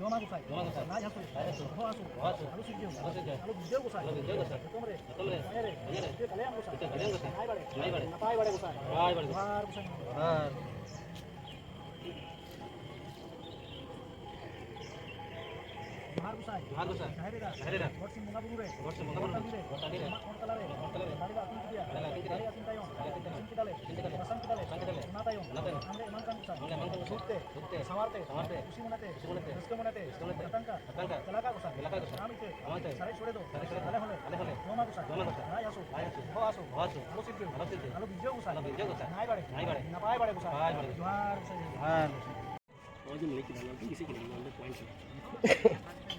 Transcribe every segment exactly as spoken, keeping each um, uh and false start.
ᱡᱚᱢᱟ ᱜᱚᱸᱥᱟᱭ᱾ ᱡᱚᱢᱟ ᱜᱚᱸᱥᱟᱭ᱾ ᱞᱟᱡ ᱦᱟᱹᱥᱩ᱾ ᱞᱟᱡ ᱦᱟᱹᱥᱩ᱾ ᱵᱚᱦᱚᱜ ᱦᱟᱹᱥᱩ᱾ ᱵᱚᱦᱚᱜ ᱦᱟᱹᱥᱩ᱾ ᱟᱞᱚ ᱥᱤᱨᱡᱟᱹᱣ᱾ ᱟᱞᱚ ᱥᱤᱨᱡᱟᱹᱣ᱾ ᱡᱚᱛᱚᱱ ᱨᱮ᱾ ᱡᱚᱛᱚᱱ ᱨᱮ᱾ ᱫᱚᱭᱟ ᱨᱮ᱾ ᱫᱚᱭᱟ ᱨᱮ᱾ ᱠᱟᱞᱭᱟᱱ ᱜᱚᱸᱥᱟᱭ᱾ ᱠᱟᱞᱭᱟᱱ ᱜᱚᱸᱥᱟᱭ᱾ ᱱᱟᱭ ᱵᱟᱲᱮ᱾ ᱱᱟᱭ ᱵᱟᱲᱮ᱾ ᱱᱟᱯᱟᱭ ᱵᱟᱲᱮ ᱜᱚᱸᱥᱟᱭ᱾ ᱱᱟᱯᱟᱭ ᱵᱟᱲᱮ᱾ ᱡᱚᱦᱟᱨ ᱜᱚᱸᱥᱟᱭ᱾ ᱡᱚᱦᱟᱨ᱾ ᱡᱚᱦᱟᱨ ᱜᱚᱸᱥᱟᱭ᱾ ᱡᱚᱦᱟᱨ ᱜᱚᱸᱥᱟᱭ᱾ ᱡᱟᱦᱮᱨ ᱮᱨᱟ᱾ ᱡᱟᱦᱮᱨ ᱮᱨᱟ᱾ ᱜᱚᱴ ᱥᱤᱢ ᱵᱚᱸᱜᱟ ᱵᱩᱨᱩ ᱨᱮ᱾ ᱜᱚᱴ ᱥᱤᱢ ᱵᱚᱸᱜᱟ ᱵᱩᱨᱩ ᱨᱮ᱾ ᱜᱚᱴ ᱴᱟᱺᱰᱤ ᱨᱮ᱾ ᱢᱟᱜ ᱠᱷᱚᱸᱰ ᱛᱟᱞᱟ ᱨᱮ᱾ ᱢᱟᱜ ᱠᱷᱚᱸᱰ ᱛᱟᱞᱟ ᱨᱮ᱾ ᱫᱟᱲᱮ ᱞᱮ ᱟᱹᱛᱤᱧ ᱠᱮᱫᱮᱭᱟ᱾ ᱫᱟᱲᱮ ᱞᱮ ᱟᱹᱛᱤᱧ ᱠᱮᱫᱮᱭᱟ᱾ ᱫᱟᱲᱮ ᱟᱹᱛᱤᱧ ᱛᱟᱭᱚᱢ᱾ ᱫᱟᱲᱮ ᱟᱹᱛᱤᱧ ᱛᱟᱭᱚᱢ᱾ ᱤᱥᱤᱱ ᱠᱮᱫᱟᱞᱮ᱾ ᱤᱥᱤᱱ ᱠᱮᱫᱟᱞᱮ᱾ ᱚᱱᱟ ᱛᱟᱭᱚᱢ᱾ ᱚᱱᱟ ᱛᱟᱭᱚᱢ᱾ ᱟᱢ ᱞᱮ ᱮᱢᱟᱱ ᱠᱟᱱ ᱜᱚᱸᱥᱟᱭ᱾ ᱟᱢ ᱞᱮ ᱮᱢᱟᱱ ᱠᱟᱱ ᱜᱚᱸᱥᱟᱭ᱾ ᱥᱩᱠ ᱛᱮ᱾ ᱥᱩᱠ ᱛᱮ᱾ ᱥᱟᱶᱟᱨ ᱛᱮ᱾ ᱥᱟᱶᱟᱨ ᱛᱮ᱾ ᱠᱩᱥᱤ ᱢᱚᱱᱮ ᱛᱮ᱾ ᱠᱩᱥᱤ ᱢᱚᱱᱮ ᱛᱮ᱾ ᱨᱟᱹᱥᱠᱟᱹ ᱢᱚᱱᱮ ᱛᱮ᱾ ᱨᱟᱹᱥᱠᱟᱹ ᱢᱚᱱᱮ ᱛᱮ᱾ ᱪᱟᱞᱟᱜ ᱠᱟᱜ ᱜᱚᱸᱥᱟᱭ᱾ ᱪᱟᱞᱟᱜ ᱠᱟᱜ ᱜᱚᱸᱥᱟᱭ᱾ ᱟᱢ ᱤᱪᱪᱷᱟᱹ᱾ ᱟᱢ ᱤᱪᱪᱷᱟᱹ᱾ ᱥᱟᱨᱮᱡ ᱥᱚᱲᱮ ᱫᱚ᱾ ᱥᱟᱨᱮᱡ ᱥᱚᱲᱮ ᱫᱚ᱾ ᱟᱞᱮ ᱦᱚᱸᱞᱮ᱾ ᱟᱞᱮ ᱦᱚᱸᱞᱮ᱾ ᱡᱚᱢᱟ ᱜᱚᱸᱥᱟᱭ᱾ ᱡᱚᱢᱟ ᱜᱚᱸᱥᱟᱭ᱾ ᱞᱟᱡ ᱦᱟᱹᱥᱩ᱾ ᱞᱟᱡ ᱦᱟᱹᱥᱩ᱾ ᱵᱚᱦᱚᱜ ᱦᱟᱹᱥᱩ᱾ ᱵᱚᱦᱚᱜ ᱦᱟᱹᱥᱩ᱾ ᱟᱞᱚ ᱥᱤᱨᱡᱟᱹᱣ᱾ ᱟᱞᱚ ᱥᱤᱨᱡᱟᱹᱣ᱾ ᱟᱞᱚ ᱵᱤᱨᱡᱟᱹᱣ ᱜᱚᱸᱥᱟᱭ᱾ ᱟᱞᱚ ᱵᱤᱨᱡᱟᱹᱣ ᱜᱚᱸᱥᱟᱭ᱾ ᱱᱟᱭ ᱵᱟᱲᱮ᱾ ᱱᱟᱭ ᱵᱟᱲᱮ᱾ ᱱᱟᱯᱟᱭ ᱵᱟᱲᱮ ᱜᱚᱸᱥᱟᱭ᱾ ᱱᱟᱯᱟᱭ ᱵᱟᱲᱮ ᱜᱚᱸᱥᱟᱭ᱾ ᱡᱚᱦᱟᱨ ᱜᱚᱸᱥᱟᱭ᱾ ᱡᱚᱦᱟᱨ᱾ ᱱᱚᱜᱼᱚᱭ ᱡᱮᱢ ᱞᱟᱹᱭ ᱠᱮᱫᱟ, ᱱᱚᱣᱟ ᱫᱚ ᱤᱥᱤ ᱠᱮᱫᱟ, ᱱᱚᱣᱟ ᱫᱚ point ᱠᱟᱱᱟ᱾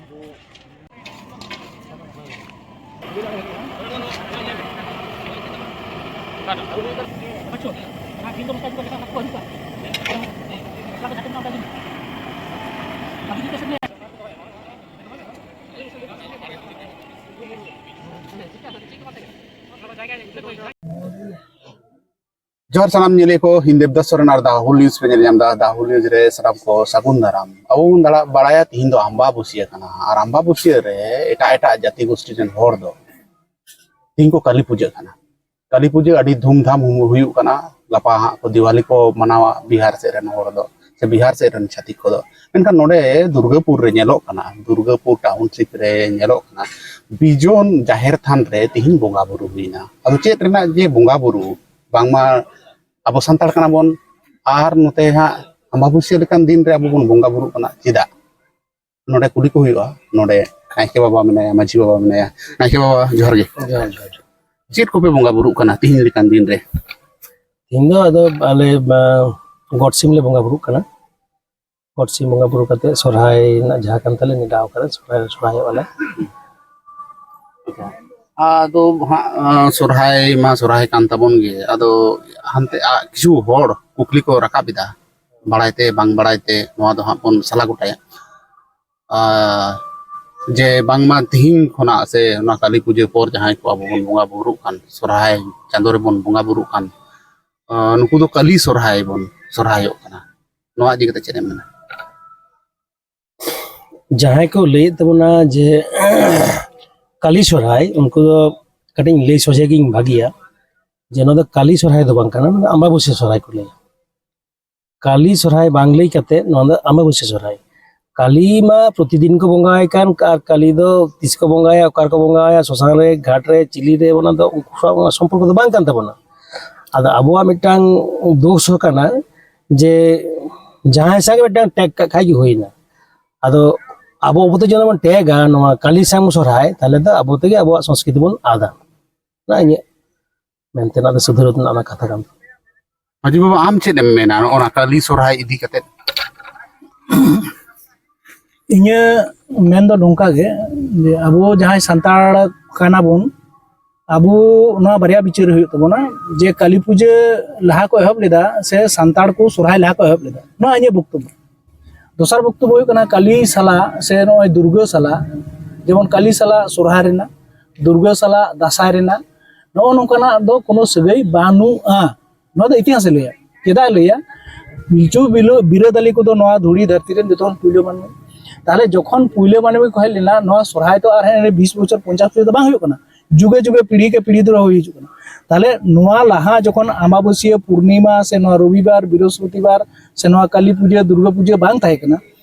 ᱟᱵᱚ ᱟᱪᱪᱷᱟ, ᱚᱱᱟ ᱫᱤᱱ ᱫᱚ ᱱᱚᱝᱠᱟ ᱡᱩᱫᱤ ᱮᱴᱟᱜ ᱠᱚ ᱦᱤᱡᱩᱜᱼᱟ, ᱚᱱᱠᱟ ᱜᱮ ᱡᱟᱦᱟᱸ ᱛᱤᱱᱟᱹᱜ ᱚᱱᱠᱟ ᱜᱮ᱾ ᱟᱹᱵᱤᱱ ᱡᱩᱫᱤ ᱡᱚᱦᱟᱨ ᱥᱟᱱᱟᱢ ᱧᱮᱞᱮ ᱠᱚ, ᱤᱧ ᱫᱮᱵᱫᱟᱥ ᱥᱚᱨᱮᱱ ᱟᱨ ᱫᱟ ᱦᱩᱞ ᱱᱤᱭᱩᱡᱽ ᱯᱮ ᱧᱮᱞ ᱧᱟᱢ ᱮᱫᱟ᱾ ᱫᱟ ᱦᱩᱞ ᱱᱤᱭᱩᱡᱽ ᱨᱮ ᱥᱟᱱᱟᱢ ᱠᱚ ᱥᱟᱹᱜᱩᱱ ᱫᱟᱨᱟᱢ᱾ ᱟᱵᱚ ᱵᱚᱱ ᱫᱟᱲᱟ ᱵᱟᱲᱟᱭᱟ, ᱛᱤᱦᱤᱧ ᱫᱚ ᱟᱢᱵᱟᱵᱟᱹᱥᱭᱟᱹ ᱠᱟᱱᱟ, ᱟᱨ ᱟᱢᱵᱟᱵᱟᱹᱥᱭᱟᱹ ᱨᱮ ᱮᱴᱟᱜ ᱮᱴᱟᱜ ᱡᱟᱹᱛᱤ ᱜᱳᱥᱴᱤ ᱨᱮᱱ ᱦᱚᱲ ᱫᱚ ᱛᱤᱦᱤᱧ ᱠᱚ ᱠᱟᱹᱞᱤ ᱯᱩᱡᱟᱹᱜ ᱠᱟᱱᱟ᱾ ᱠᱟᱹᱞᱤ ᱯᱩᱡᱟᱹ ᱟᱹᱰᱤ ᱫᱷᱩᱢᱫᱷᱟᱢ ᱦᱩᱭᱩᱜ ᱠᱟᱱᱟ᱾ ᱜᱟᱯᱟ ᱦᱟᱸᱜ ᱠᱚ ᱫᱤᱣᱟᱞᱤ ᱠᱚ ᱢᱟᱱᱟᱣᱟ ᱵᱤᱦᱟᱨ ᱥᱮᱫ ᱨᱮᱱ ᱦᱚᱲ ᱫᱚ, ᱥᱮ ᱵᱤᱦᱟᱨ ᱥᱮᱫ ᱨᱮᱱ ᱪᱷᱟᱹᱛᱤᱠ ᱠᱚᱫᱚ᱾ ᱢᱮᱱᱠᱷᱟᱱ ᱱᱚᱰᱮ ᱫᱩᱨᱜᱟᱹᱯᱩᱨ ᱨᱮ ᱧᱮᱞᱚᱜ ᱠᱟᱱᱟ, ᱫᱩᱨᱜᱟᱹᱯᱩᱨ ᱴᱟᱣᱩᱱᱥᱤᱯ ᱨᱮ ᱧᱮᱞᱚᱜ ᱠᱟᱱᱟ, ᱵᱤᱡᱚᱱ ᱡᱟᱦᱮᱨ ᱛᱷᱟᱱ ᱨᱮ ᱛᱤᱦᱤᱧ ᱵᱚᱸᱜᱟ ᱵᱩᱨᱩ ᱦᱩᱭᱱᱟ᱾ ᱟᱫᱚ ᱪᱮᱫ ᱨᱮᱱᱟᱜ ᱡᱮ ᱵᱚᱸᱜᱟ ᱵᱩᱨᱩ, ᱵᱟᱝᱢᱟ ᱟᱵᱚ ᱥᱟᱱᱛᱟᱲ ᱠᱟᱱᱟ ᱵᱚᱱ, ᱟᱨ ᱱᱚᱛᱮ ᱦᱟᱸᱜ ᱟᱢᱵᱟᱵᱟᱹᱥᱭᱟᱹ ᱞᱮᱠᱟᱱ ᱫᱤᱱ ᱨᱮ ᱟᱵᱚ ᱵᱚᱱ ᱵᱚᱸᱜᱟ ᱵᱩᱨᱩᱜ ᱠᱟᱱᱟ, ᱪᱮᱫᱟᱜ? ᱱᱚᱰᱮ ᱠᱩᱞᱤ ᱠᱚ ᱦᱩᱭᱩᱜᱼᱟ᱾ ᱱᱚᱰᱮ ᱱᱟᱭᱠᱮ ᱵᱟᱵᱟ ᱢᱮᱱᱟᱭᱟ, ᱢᱟᱹᱡᱷᱤ ᱵᱟᱵᱟ ᱢᱮᱱᱟᱭᱟ᱾ ᱱᱟᱭᱠᱮ ᱵᱟᱵᱟ, ᱡᱚᱦᱟᱨ ᱜᱮ᱾ ᱡᱚᱦᱟᱨ, ᱡᱚᱦᱟᱨ᱾ ᱪᱮᱫ ᱠᱚᱯᱮ ᱵᱚᱸᱜᱟ ᱵᱩᱨᱩᱜ ᱠᱟᱱᱟ ᱛᱤᱦᱤᱧ ᱞᱮᱠᱟᱱ ᱫᱤᱱ ᱨᱮ? ᱛᱤᱦᱤᱧ ᱫᱚ ᱟᱫᱚ ᱟᱞᱮ, ᱟ, ᱜᱚᱴ ᱥᱤᱢ ᱞᱮ ᱵᱚᱸᱜᱟ ᱵᱩᱨᱩᱜ ᱠᱟᱱᱟ᱾ ᱜᱚᱴ ᱥᱤᱢ ᱵᱚᱸᱜᱟ ᱵᱩᱨᱩ ᱠᱟᱛᱮ ᱥᱚᱨᱦᱟᱭ ᱨᱮᱱᱟᱜ ᱡᱟᱦᱟᱸ ᱠᱟᱱ ᱛᱟᱞᱮ ᱱᱮᱰᱟ ᱠᱟᱱᱟ, ᱥᱚᱨᱦᱟᱭ ᱨᱮ ᱥᱚᱨᱦᱟᱭᱚᱜᱼᱟ ᱞᱮ᱾ ᱟᱫᱚ ᱦᱟᱸᱜ, ᱟ, ᱥᱚᱨᱦᱟᱭ ᱢᱟ ᱥᱚᱨᱦᱟᱭ ᱠᱟᱱ ᱛᱟᱵᱚᱱ ᱜᱮ᱾ ᱟᱫᱚ ᱦᱟᱱᱛᱮ, ᱟ, ᱠᱤᱪᱷᱩ ᱦᱚᱲ ᱠᱩᱠᱞᱤ ᱠᱚ ᱨᱟᱠᱟᱵ ᱮᱫᱟ, ᱵᱟᱲᱟᱭ ᱛᱮ ᱵᱟᱝ ᱵᱟᱲᱟᱭ ᱛᱮ, ᱱᱚᱣᱟ ᱫᱚ ᱦᱟᱸᱜ ᱵᱚᱱ ᱥᱟᱞᱟ ᱜᱚᱴᱟᱭᱟ᱾ ᱟ, ᱡᱮ ᱵᱟᱝᱢᱟ ᱛᱤᱦᱤᱧ ᱠᱷᱚᱱᱟᱜ ᱥᱮ ᱚᱱᱟ ᱠᱟᱹᱞᱤ ᱯᱩᱡᱟᱹ ᱯᱚᱨ ᱡᱟᱦᱟᱸᱭ ᱠᱚ ᱟᱵᱚ ᱵᱚᱱ ᱵᱚᱸᱜᱟ ᱵᱩᱨᱩᱜ ᱠᱟᱱ, ᱥᱚᱨᱦᱟᱭ ᱪᱟᱸᱫᱳ ᱨᱮᱵᱚᱱ ᱵᱚᱸᱜᱟ ᱵᱩᱨᱩᱜ ᱠᱟᱱ, ᱟ, ᱱᱩᱠᱩ ᱫᱚ ᱠᱟᱹᱞᱤ ᱥᱚᱨᱦᱟᱭ ᱵᱚᱱ ᱥᱚᱨᱦᱟᱭᱚᱜ ᱠᱟᱱᱟ᱾ ᱱᱚᱣᱟ ᱤᱫᱤ ᱠᱟᱛᱮ ᱪᱮᱫ ᱮᱢ ᱢᱮᱱᱟ? ᱡᱟᱦᱟᱸᱭ ᱠᱚ ᱞᱟᱹᱭᱮᱫ ᱛᱟᱵᱚᱱᱟ ᱡᱮ ᱠᱟᱹᱞᱤ ᱥᱚᱨᱦᱟᱭ, ᱩᱱᱠᱩ ᱫᱚ ᱠᱟᱹᱴᱤᱡ ᱞᱟᱹᱭ ᱥᱚᱡᱷᱮ ᱜᱤᱧ ᱵᱷᱟᱹᱜᱤᱭᱟ ᱡᱮ ᱱᱚᱣᱟ ᱫᱚ ᱠᱟᱹᱞᱤ ᱥᱚᱨᱦᱟᱭ ᱫᱚ ᱵᱟᱝ ᱠᱟᱱᱟ, ᱱᱚᱣᱟ ᱫᱚ ᱟᱢᱵᱟᱵᱟᱹᱥᱭᱟᱹ ᱥᱚᱨᱦᱟᱭ ᱠᱚ ᱞᱟᱹᱭᱟ᱾ ᱠᱟᱹᱞᱤ ᱥᱚᱨᱦᱟᱭ ᱵᱟᱝ ᱞᱟᱹᱭ ᱠᱟᱛᱮ ᱱᱚᱣᱟ ᱫᱚ ᱟᱢᱵᱟᱵᱟᱹᱥᱭᱟᱹ ᱥᱚᱨᱦᱟᱭ᱾ ᱠᱟᱹᱞᱤ ᱢᱟ ᱯᱨᱚᱛᱤᱫᱤᱱ ᱠᱚ ᱵᱚᱸᱜᱟᱭ ᱠᱟᱱ, ᱟᱨ ᱠᱟᱹᱞᱤ ᱫᱚ ᱛᱤᱥ ᱠᱚ ᱵᱚᱸᱜᱟᱭᱟ, ᱚᱠᱟ ᱨᱮᱠᱚ ᱵᱚᱸᱜᱟᱭᱟ, ᱥᱚᱥᱟᱱ ᱨᱮ, ᱜᱷᱟᱴ ᱨᱮ, ᱪᱤᱞᱤ ᱨᱮ, ᱚᱱᱟ ᱫᱚ ᱩᱱᱠᱩ ᱥᱟᱶ ᱚᱱᱟ ᱥᱚᱢᱯᱚᱨᱠᱚ ᱫᱚ ᱵᱟᱝ ᱠᱟᱱ ᱛᱟᱵᱚᱱᱟ᱾ ᱟᱫᱚ ᱟᱵᱚᱣᱟᱜ ᱢᱤᱫᱴᱟᱝ ᱫᱳᱥ ᱦᱚᱸ ᱠᱟᱱᱟ ᱡᱮ ᱡᱟᱦᱟᱸᱭ ᱥᱟᱶ ᱜᱮ ᱢᱤᱫᱴᱟᱝ ᱴᱮᱜᱽ ᱠᱟᱜ ᱠᱷᱟᱡ ᱜᱮ ᱦᱩᱭᱱᱟ᱾ ᱟᱫᱚ ᱟᱵᱚ ᱟᱵᱚ ᱛᱮ ᱡᱩᱫᱤ ᱵᱚᱱ ᱴᱮᱜᱟ ᱱᱚᱣᱟ ᱠᱟᱹᱞᱤ ᱥᱟᱝ ᱥᱚᱨᱦᱟᱭ, ᱛᱟᱦᱞᱮ ᱫᱚ ᱟᱵᱚ ᱛᱮᱜᱮ ᱟᱵᱚᱣᱟᱜ ᱥᱚᱝᱥᱠᱨᱤᱛᱤ ᱵᱚᱱ ᱟᱫᱟ᱾ ᱚᱱᱟ ᱤᱧᱟᱹᱜ ᱢᱮᱱ ᱛᱮᱱᱟᱜ ᱫᱚ ᱥᱩᱫᱷᱟᱹᱨ ᱨᱮᱱᱟᱜ ᱚᱱᱟ ᱠᱟᱛᱷᱟ ᱠᱟᱱ ᱛᱟᱵᱚᱱᱟ᱾ ᱢᱟᱹᱡᱷᱤ ᱵᱟᱵᱟ, ᱟᱢ ᱪᱮᱫ ᱮᱢ ᱢᱮᱱᱟ ᱱᱚᱜᱼᱚ ᱱᱟ ᱠᱟᱹᱞᱤ ᱥᱚᱨᱦᱟᱭ ᱤᱫᱤ ᱠᱟᱛᱮ? ᱤᱧᱟᱹᱜ ᱢᱮᱱ ᱫᱚ ᱱᱚᱝᱠᱟ ᱜᱮ, ᱡᱮ ᱟᱵᱚ ᱡᱟᱦᱟᱸᱭ ᱥᱟᱱᱛᱟᱲ ᱠᱟᱱᱟ ᱵᱚᱱ, ᱟᱵᱚ ᱱᱚᱣᱟ ᱵᱟᱨᱭᱟ ᱵᱤᱪᱟᱹᱨ ᱦᱩᱭᱩᱜ ᱛᱟᱵᱚᱱᱟ, ᱡᱮ ᱠᱟᱹᱞᱤ ᱯᱩᱡᱟᱹ ᱞᱟᱦᱟ ᱠᱚ ᱮᱦᱚᱵ ᱞᱮᱫᱟ ᱥᱮ ᱥᱟᱱᱛᱟᱲ ᱠᱚ ᱥᱚᱨᱦᱟᱭ ᱞᱟᱦᱟ ᱠᱚ ᱮᱦᱚᱵ ᱞᱮᱫᱟ, ᱱᱚᱣᱟ ᱤᱧᱟᱹᱜ ᱵᱚᱠᱛᱚᱵᱵᱚ᱾ ᱫᱚᱥᱟᱨ ᱵᱚᱠᱛᱚᱵᱵᱚ ᱦᱩᱭᱩᱜ ᱠᱟᱱᱟ ᱠᱟᱹᱞᱤ ᱥᱟᱞᱟᱜ ᱥᱮ ᱱᱚᱜᱼᱚᱭ ᱫᱩᱨᱜᱟᱹ ᱥᱟᱞᱟᱜ, ᱡᱮᱢᱚᱱ ᱠᱟᱹᱞᱤ ᱥᱟᱞᱟᱜ ᱥᱚᱨᱦᱟᱭ ᱨᱮᱱᱟᱜ, ᱫᱩᱨᱜᱟᱹ ᱥᱟᱞᱟᱜ ᱫᱟᱸᱥᱟᱭ ᱨᱮᱱᱟᱜ, ᱱᱚᱜᱼᱚ ᱱᱚᱝᱠᱟᱱᱟᱜ ᱫᱚ ᱠᱳᱱᱳ ᱥᱟᱹᱜᱟᱹᱭ ᱵᱟᱹᱱᱩᱜᱼᱟ᱾ ᱱᱚᱣᱟ ᱫᱚ ᱤᱛᱤᱦᱟᱥᱮ ᱞᱟᱹᱭᱟ᱾ ᱪᱮᱫᱟᱜ ᱞᱟᱹᱭᱟ? ᱯᱤᱞᱪᱩ ᱵᱤᱞᱟᱹ- ᱵᱤᱨᱟᱹᱫᱟᱞᱤ ᱠᱚᱫᱚ ᱱᱚᱣᱟ ᱫᱷᱩᱲᱤ ᱫᱷᱟᱹᱨᱛᱤ ᱨᱮᱱ ᱡᱚᱛᱚ ᱠᱷᱚᱱ ᱯᱩᱭᱞᱩ ᱢᱟᱹᱱᱢᱤ᱾ ᱛᱟᱦᱞᱮ ᱡᱚᱠᱷᱚᱱ ᱯᱩᱭᱞᱩ ᱢᱟᱹᱱᱢᱤ ᱠᱚ ᱦᱮᱡ ᱞᱮᱱᱟ, ᱱᱚᱣᱟ ᱥᱚᱨᱦᱟᱭ ᱫᱚ ᱟᱨ ᱦᱮᱸ ᱵᱤᱥ ᱵᱚᱪᱷᱚᱨ ᱯᱚᱧᱪᱟᱥ ᱵᱚᱪᱷᱚᱨ ᱫᱚ ᱵᱟᱝ ᱦᱩᱭᱩᱜ ᱠᱟᱱᱟ, ᱡᱩᱜᱮ ᱡᱩᱜᱮ ᱯᱤᱲᱦᱤ ᱠᱮ ᱯᱤᱲᱦᱤ ᱫᱷᱚᱨᱮ ᱦᱩᱭ ᱦᱤᱡᱩᱜ ᱠᱟᱱᱟ᱾ ᱛᱟᱦᱞᱮ ᱱᱚᱣᱟ ᱞᱟᱦᱟ ᱡᱚᱠᱷᱚᱱ ᱟᱢᱟᱵᱟᱹᱥᱭᱟᱹ, ᱯᱩᱨᱱᱤᱢᱟ ᱥᱮ ᱱᱚᱣᱟ ᱨᱚᱵᱤᱵᱟᱨ, ᱵᱤᱨᱚᱥᱯᱚᱛᱤᱵᱟᱨ ᱥᱮ ᱱᱚᱣᱟ ᱠᱟᱹᱞᱤ ᱯᱩᱡᱟᱹ, ᱫᱩᱨᱜᱟᱹ ᱯᱩᱡᱟᱹ ᱵᱟᱝ ᱛᱟᱦᱮᱸ ᱠᱟᱱᱟ,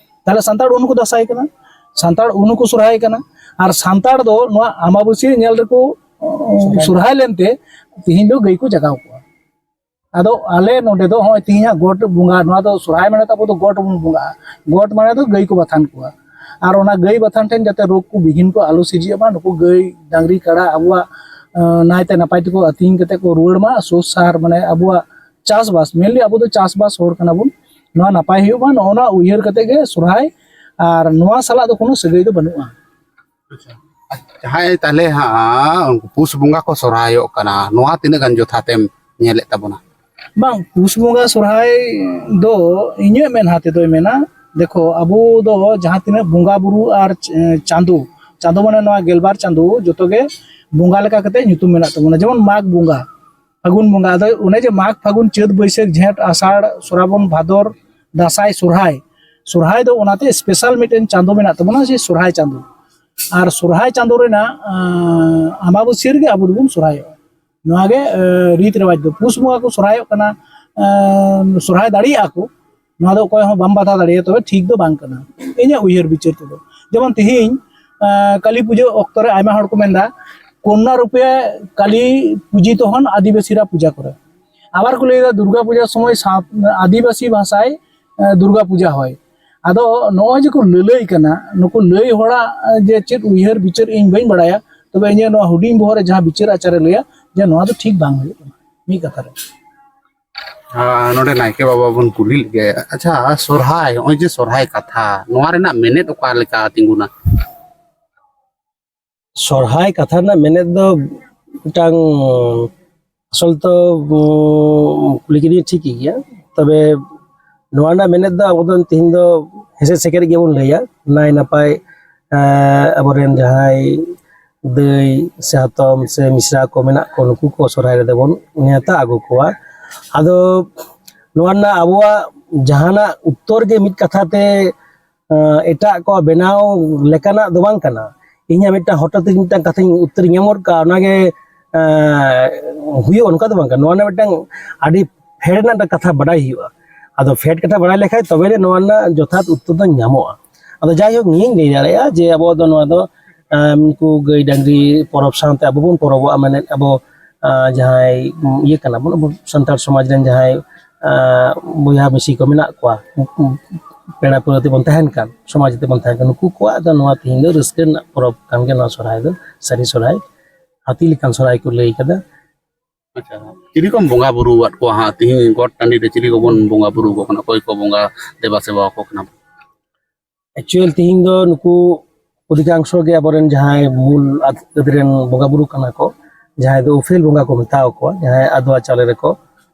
ᱛᱟᱦᱞᱮ ᱥᱟᱱᱛᱟᱲ ᱩᱱᱠᱩ ᱫᱟᱸᱥᱟᱭ ᱠᱟᱱᱟ, ᱥᱟᱱᱛᱟᱲ ᱩᱱᱠᱩ ᱥᱚᱨᱦᱟᱭ ᱠᱟᱱᱟ᱾ ᱟᱨ ᱥᱟᱱᱛᱟᱲ ᱫᱚ ᱱᱚᱣᱟ ᱟᱢᱟᱵᱟᱹᱥᱭᱟᱹ ᱧᱮᱞ ᱨᱮᱠᱚ ᱥᱚᱨᱦᱟᱭ ᱞᱮᱱᱛᱮ ᱛᱤᱦᱤᱧ ᱫᱚ ᱜᱟᱹᱭ ᱠᱚ ᱡᱟᱜᱟᱣ ᱠᱚᱣᱟ᱾ ᱟᱫᱚ ᱟᱞᱮ ᱱᱚᱰᱮ ᱫᱚ ᱦᱚᱸᱜᱼᱚᱭ ᱛᱤᱦᱤᱧᱟᱜ ᱜᱚᱴ ᱵᱚᱸᱜᱟ, ᱱᱚᱣᱟ ᱫᱚ ᱥᱚᱨᱦᱟᱭ ᱢᱟᱱᱮ ᱫᱚ ᱟᱵᱚ ᱫᱚ ᱜᱚᱴ ᱵᱚᱱ ᱵᱚᱸᱜᱟᱜᱼᱟ᱾ ᱜᱚᱴ ᱢᱟᱱᱮ ᱫᱚ ᱜᱟᱹᱭ ᱠᱚ ᱵᱟᱛᱷᱟᱱ ᱠᱚᱣᱟ᱾ ᱟᱨ ᱚᱱᱟ ᱜᱟᱹᱭ ᱵᱟᱛᱷᱟᱱ ᱴᱷᱮᱱ ᱡᱟᱛᱮ ᱨᱳᱜᱽ ᱠᱚ ᱵᱤᱜᱷᱤᱱ ᱠᱚ ᱟᱞᱚ ᱥᱤᱨᱡᱟᱹᱜ ᱢᱟ, ᱱᱩᱠᱩ ᱜᱟᱹᱭ ᱰᱟᱝᱨᱤ ᱠᱟᱰᱟ ᱟᱵᱚᱣᱟᱜ ᱟᱸ, ᱱᱟᱭᱛᱮ ᱱᱟᱯᱟᱭ ᱛᱮᱠᱚ ᱟᱹᱛᱤᱧ ᱠᱟᱛᱮ ᱠᱚ ᱨᱩᱣᱟᱹᱲ ᱢᱟ, ᱥᱩᱥᱟᱨ ᱢᱟᱱᱮ ᱟᱵᱚᱣᱟᱜ ᱪᱟᱥᱵᱟᱥ, mainly ᱟᱵᱚ ᱫᱚ ᱪᱟᱥᱵᱟᱥ ᱦᱚᱲ ᱠᱟᱱᱟ ᱵᱚᱱ, ᱱᱚᱣᱟ ᱱᱟᱯᱟᱭ ᱦᱩᱭᱩᱜ ᱢᱟ, ᱱᱚᱜᱼᱚ ᱱᱚᱣᱟ ᱩᱭᱦᱟᱹᱨ ᱠᱟᱛᱮ ᱜᱮ ᱥᱚᱨᱦᱟᱭ, ᱟᱨ ᱱᱚᱣᱟ ᱥᱟᱞᱟᱜ ᱫᱚ ᱠᱳᱱᱳ ᱥᱟᱹᱜᱟᱹᱭ ᱫᱚ ᱵᱟᱹᱱᱩᱜᱼᱟ᱾ ᱡᱟᱦᱟᱸᱭ ᱛᱟᱦᱞᱮ ᱦᱟᱸᱜ ᱩᱱᱠᱩ ᱯᱩᱥ ᱵᱚᱸᱜᱟ ᱠᱚ ᱥᱚᱨᱦᱟᱭᱚᱜ ᱠᱟᱱᱟ, ᱱᱚᱣᱟ ᱛᱤᱱᱟᱹᱜ ᱜᱟᱱ ᱡᱚᱛᱷᱟᱛᱮᱢ ᱧᱮᱞᱮᱫ ᱛᱟᱵᱚᱱᱟ? ᱵᱟᱝ, ᱯᱩᱥ ᱵᱚᱸᱜᱟ ᱥᱚᱨᱦᱟᱭ ᱫᱚ ᱤᱧᱟᱹᱜ ᱢᱮᱫᱦᱟ ᱛᱮᱫᱚᱭ ᱢᱮᱱᱟ, ᱫᱮᱠᱷᱚ, ᱟᱵᱚ ᱫᱚ ᱡᱟᱦᱟᱸ ᱛᱤᱱᱟᱹᱜ ᱵᱚᱸᱜᱟ ᱵᱩᱨᱩ ᱟᱨ ᱪ-, ᱪᱟᱸᱫᱚ, ᱪᱟᱸᱫᱚ ᱢᱟᱱᱮ ᱱᱚᱣᱟ ᱜᱮᱞᱵᱟᱨ ᱪᱟᱸᱫᱚ ᱡᱚᱛᱚ ᱜᱮ ᱵᱚᱸᱜᱟ ᱞᱮᱠᱟ ᱠᱟᱛᱮ ᱧᱩᱛᱩᱢ ᱢᱮᱱᱟᱜ ᱛᱟᱵᱚᱱᱟ᱾ ᱡᱮᱢᱚᱱ ᱢᱟᱜᱽ ᱵᱚᱸᱜᱟ, ᱯᱷᱟᱹᱜᱩᱱ ᱵᱚᱸᱜᱟ, ᱟᱫᱚ ᱚᱱᱮ ᱡᱮ ᱢᱟᱜᱽ, ᱯᱷᱟᱹᱜᱩᱱ, ᱪᱟᱹᱛ, ᱵᱟᱹᱭᱥᱟᱹᱠᱷ, ᱡᱷᱮᱸᱴ, ᱟᱥᱟᱲ, ᱥᱨᱟᱵᱚᱱ, ᱵᱷᱟᱫᱚᱨ, ᱫᱟᱸᱥᱟᱭ, ᱥᱚᱨᱦᱟᱭ, ᱥᱚᱨᱦᱟᱭ ᱫᱚ ᱚᱱᱟᱛᱮ special ᱢᱤᱫᱴᱮᱱ ᱪᱟᱸᱫᱚ ᱢᱮᱱᱟᱜ ᱛᱟᱵᱚᱱᱟ, ᱡᱮ ᱥᱚᱨᱦᱟᱭ ᱪᱟᱸᱫᱚ᱾ ᱟᱨ ᱥᱚᱨᱦᱟᱭ ᱪᱟᱸᱫᱚ ᱨᱮᱱᱟᱜ, ᱟᱸ, ᱟᱢᱵᱟᱵᱟᱹᱥᱭᱟᱹ ᱨᱮᱜᱮ ᱟᱵᱚ ᱫᱚᱵᱚᱱ ᱥᱚᱨᱦᱟᱭᱚᱜᱼᱟ᱾ ᱱᱚᱣᱟ ᱜᱮ, ᱟᱸ, ᱨᱤᱛ ᱨᱮᱣᱟᱡᱽ ᱫᱚ᱾ ᱯᱩᱥ ᱵᱚᱸᱜᱟ ᱠᱚ ᱥᱚᱨᱦᱟᱭᱚᱜ ᱠᱟᱱᱟ, ᱟᱸ, ᱥᱚᱨᱦᱟᱭ ᱫᱟᱲᱮᱭᱟᱜᱼᱟ ᱠᱚ, ᱱᱚᱣᱟ ᱫᱚ ᱚᱠᱚᱭ ᱦᱚᱸ ᱵᱟᱢ ᱵᱟᱫᱷᱟ ᱫᱟᱲᱮᱭᱟᱜᱼᱟ, ᱛᱚᱵᱮ ᱴᱷᱤᱠ ᱫᱚ ᱵᱟᱝ ᱠᱟᱱᱟ ᱤᱧᱟᱹᱜ ᱩᱭᱦᱟᱹᱨ ᱵᱤᱪᱟᱹᱨ ᱛᱮᱫᱚ᱾ ᱡᱮᱢᱚᱱ ᱛᱤᱦᱤᱧ, ᱟᱸ, ᱠᱟᱹᱞᱤ ᱯᱩᱡᱟᱹ ᱚᱠᱛᱚ ᱨᱮ ᱟᱭᱢᱟ ᱦᱚᱲ ᱠᱚ ᱢᱮᱱᱫᱟ, "ᱠᱚᱱᱱᱟ ᱨᱩᱯᱮ ᱠᱟᱹᱞᱤ ᱯᱩᱡᱤᱛᱚ ᱦᱚᱱ ᱟᱹᱫᱤᱵᱟᱹᱥᱤᱨᱟ ᱯᱩᱡᱟ ᱠᱚᱨᱮ", ᱟᱵᱟᱨ ᱠᱚ ᱞᱟᱹᱭᱫᱟ, "ᱫᱩᱨᱜᱟ ᱯᱩᱡᱟ ᱥᱚᱢᱚᱭ ᱥᱟᱶ-, ᱟᱹᱫᱤᱵᱟᱹᱥᱤ ᱵᱷᱟᱥᱟᱭ, ᱟᱸ, ᱫᱩᱨᱜᱟ ᱯᱩᱡᱟ ᱦᱚᱭ᱾" ᱟᱫᱚ ᱱᱚᱜᱼᱚᱭ ᱡᱮ ᱠᱚ ᱞᱟᱹᱞᱟᱹᱭ ᱠᱟᱱᱟ, ᱱᱩᱠᱩ ᱞᱟᱹᱭ ᱦᱚᱲᱟᱜ, ᱟᱸ, ᱡᱮ ᱪᱮᱫ ᱩᱭᱦᱟᱹᱨ ᱵᱤᱪᱟᱹᱨ ᱤᱧ ᱵᱟᱹᱧ ᱵᱟᱲᱟᱭᱟ, ᱛᱚᱵᱮ ᱤᱧᱟᱹᱜ ᱱᱚᱣᱟ ᱦᱩᱰᱤᱧ ᱵᱚᱦᱚᱜ ᱨᱮ ᱡᱟᱦᱟᱸ ᱵᱤᱪᱟᱹᱨ ᱟᱪᱟᱨᱮ ᱞᱟᱹᱭᱟ, ᱡᱮ ᱱᱚᱣᱟ ᱫᱚ ᱴᱷᱤᱠ ᱵᱟᱝ ᱦᱩᱭᱩᱜ ᱠᱟᱱᱟ, ᱢᱤᱫ ᱠᱟᱛᱷᱟ ᱨᱮ᱾ ᱟᱨ ᱱᱚᱰᱮ ᱱᱟᱭᱠᱮ ᱵᱟᱵᱟ ᱵᱚᱱ ᱠᱩᱞᱤ ᱞᱮᱜᱮ᱾ ᱟᱪᱪᱷᱟ, ᱥᱚᱨᱦᱟᱭ, ᱱᱚᱜᱼᱚᱭ ᱡᱮ ᱥᱚᱨᱦᱟᱭ ᱠᱟᱛᱷᱟ, ᱱᱚᱣᱟ ᱨᱮᱱᱟᱜ ᱢᱮᱱᱮᱫ ᱚᱠᱟ ᱞᱮᱠᱟ ᱛᱤᱸᱜᱩᱱᱟ? ᱥᱚᱨᱦᱟᱭ ᱠᱟᱛᱷᱟ ᱨᱮᱱᱟᱜ ᱢᱮᱱᱮᱫ ᱫᱚ ᱢᱤᱫᱴᱟᱝ, ᱟᱥᱚᱞ ᱛᱚ, ᱩᱸ, ᱠᱩᱞᱤ ᱠᱤᱫᱤᱧ ᱴᱷᱤᱠ ᱜᱮᱭᱟ, ᱛᱚᱵᱮ ᱱᱚᱣᱟ ᱨᱮᱱᱟᱜ ᱢᱮᱱᱮᱫ ᱫᱚ ᱟᱵᱚ ᱫᱚ ᱛᱮᱦᱮᱧ ᱫᱚ ᱦᱮᱥᱮᱡ ᱥᱮᱠᱮᱡ ᱜᱮᱵᱚᱱ ᱞᱟᱹᱭᱟ, ᱱᱟᱭ ᱱᱟᱯᱟᱭ, ᱮᱸ, ᱟᱵᱚᱨᱮᱱ ᱡᱟᱦᱟᱸᱭ ᱫᱟᱹᱭ ᱥᱮ ᱦᱟᱛᱚᱢ ᱥᱮ ᱢᱤᱥᱨᱟ ᱠᱚ ᱢᱮᱱᱟᱜ ᱠᱚ, ᱱᱩᱠᱩ ᱠᱚ ᱥᱚᱨᱦᱟᱭ ᱨᱮᱫᱚ ᱵᱚᱱ ᱱᱮᱣᱛᱟ ᱟᱹᱜᱩ ᱠᱚᱣᱟ᱾ ᱟᱫᱚ ᱱᱚᱣᱟ ᱨᱮᱱᱟᱜ ᱟᱵᱚᱣᱟᱜ ᱡᱟᱦᱟᱱᱟᱜ ᱩᱛᱛᱚᱨ ᱜᱮ ᱢᱤᱫ ᱠᱟᱛᱷᱟ ᱛᱮ ᱮᱴᱟᱜ ᱠᱚ ᱵᱮᱱᱟᱣ ᱞᱮᱠᱟᱱᱟᱜ ᱫᱚ ᱵᱟᱝ ᱠᱟᱱᱟ᱾ ᱤᱧᱟᱹᱜ ᱢᱤᱫᱴᱟᱝ ᱦᱚᱴᱟᱛ ᱢᱤᱫᱴᱟᱝ ᱠᱟᱛᱷᱟᱧ ᱩᱛᱛᱚᱨ ᱧᱟᱢᱚᱜ ᱠᱟᱜᱼᱟ, ᱚᱱᱟᱜᱮ ᱦᱩᱭᱩᱜᱼᱟ, ᱚᱱᱠᱟ ᱫᱚ ᱵᱟᱝ ᱠᱟᱱᱟ᱾ ᱱᱚᱣᱟ ᱨᱮᱱᱟᱜ ᱢᱤᱫᱴᱟᱝ ᱟᱹᱰᱤ ᱯᱷᱮᱰ ᱨᱮᱱᱟᱜ ᱢᱤᱫᱴᱟᱝ ᱠᱟᱛᱷᱟ ᱵᱟᱰᱟᱭ ᱦᱩᱭᱩᱜᱼᱟ᱾ ᱟᱫᱚ ᱯᱷᱮᱰ ᱠᱟᱛᱷᱟ ᱵᱟᱰᱟᱭ ᱞᱮᱠᱷᱟᱡ ᱛᱚᱵᱮ ᱱᱚᱣᱟ ᱨᱮᱱᱟᱜ ᱡᱚᱛᱷᱟᱛ ᱩᱛᱛᱚᱨ ᱫᱚ ᱧᱟᱢᱚᱜᱼᱟ᱾ ᱟᱫᱚ ᱡᱟᱭᱦᱳᱠ, ᱱᱤᱭᱟᱹᱧ ᱞᱟᱹᱭ ᱫᱟᱲᱮᱭᱟᱜᱼᱟ ᱡᱮ ᱟᱵᱚ ᱫᱚ ᱱᱚᱣᱟ ᱫᱚ ᱩᱱᱠᱩ ᱜᱟᱹᱭ ᱰᱟᱝᱨᱤ ᱯᱚᱨᱚᱵᱽ ᱥᱟᱶᱛᱮ ᱟᱵᱚ ᱵᱚᱱ ᱯᱚᱨᱚᱵᱚᱜᱼᱟ, ᱢᱟᱱᱮ ᱟᱵᱚ ᱡᱟᱦᱟᱸᱭ ᱤᱭᱟᱹ ᱠᱟᱱᱟ ᱵᱚᱱ, ᱟᱵᱚ ᱥᱟᱱᱛᱟᱲ ᱥᱚᱢᱟᱡᱽ ᱨᱮᱱ ᱡᱟᱦᱟᱸᱭ ᱵᱚᱭᱦᱟ ᱢᱤᱥᱤ ᱠᱚ ᱢᱮᱱᱟᱜ ᱠᱚᱣᱟ, ᱯᱮᱲᱟ ᱯᱟᱹᱲᱦᱟᱹ ᱛᱮᱵᱚᱱ ᱛᱟᱦᱮᱱ ᱠᱟᱱ, ᱥᱚᱢᱟᱡᱽ ᱛᱮᱵᱚᱱ ᱛᱟᱦᱮᱱ ᱠᱟᱱ, ᱱᱩᱠᱩ ᱠᱚᱣᱟᱜ ᱫᱚ ᱱᱚᱣᱟ ᱛᱮᱦᱮᱧ ᱫᱚ ᱨᱟᱹᱥᱠᱟᱹ ᱨᱮᱱᱟᱜ ᱯᱚᱨᱚᱵᱽ ᱠᱟᱱ ᱜᱮᱭᱟ ᱱᱚᱣᱟ ᱥᱚᱨᱦᱟᱭ ᱫᱚ, ᱥᱟᱹᱨᱤ ᱥᱚᱨᱦᱟᱭ, ᱦᱟᱹᱛᱤ ᱞᱮᱠᱟᱱ ᱥᱚᱨᱦᱟᱭ ᱠᱚ ᱞᱟᱹᱭ ᱠᱟᱫᱟ᱾ ᱟᱪᱪᱷᱟ, ᱪᱤᱞᱤ ᱠᱚᱢ ᱵᱚᱸᱜᱟ ᱵᱩᱨᱩᱣᱟᱫ ᱠᱚᱣᱟ ᱦᱟᱸᱜ? ᱛᱤᱦᱤᱧ ᱜᱚᱴ ᱴᱟᱺᱰᱤ ᱨᱮ ᱪᱤᱞᱤ ᱠᱚᱵᱚᱱ ᱵᱚᱸᱜᱟ ᱵᱩᱨᱩ ᱟᱠᱚ ᱠᱟᱱᱟ? ᱚᱠᱚᱭ ᱠᱚ ᱵᱚᱸᱜᱟ ᱫᱮᱵᱟ ᱥᱮᱵᱟ ᱟᱠᱚ ᱠᱟᱱᱟ? ᱮᱠᱪᱩᱭᱮᱞ ᱛᱤᱦᱤᱧ ᱫᱚ ᱱᱩᱠᱩ ᱚᱫᱷᱤᱠᱟᱝᱥᱚ ᱜᱮ ᱟᱵᱚᱨᱮᱱ ᱡᱟᱦᱟᱸᱭ ᱢᱩᱞ ᱟᱹᱫ ᱨᱮᱱ ᱵᱚᱸᱜᱟ ᱵᱩᱨᱩ ᱠᱟᱱᱟ ᱠᱚ, ᱡᱟᱦᱟᱸᱭ ᱫᱚ ᱩᱯᱮᱞ ᱵᱚᱸᱜᱟ ᱠᱚ ᱢᱮᱛᱟᱣ ᱠᱚᱣᱟ, ᱡᱟᱦᱟᱸᱭ ᱟᱫᱣᱟ ᱪᱟᱣᱞᱮ ᱨᱮᱠᱚ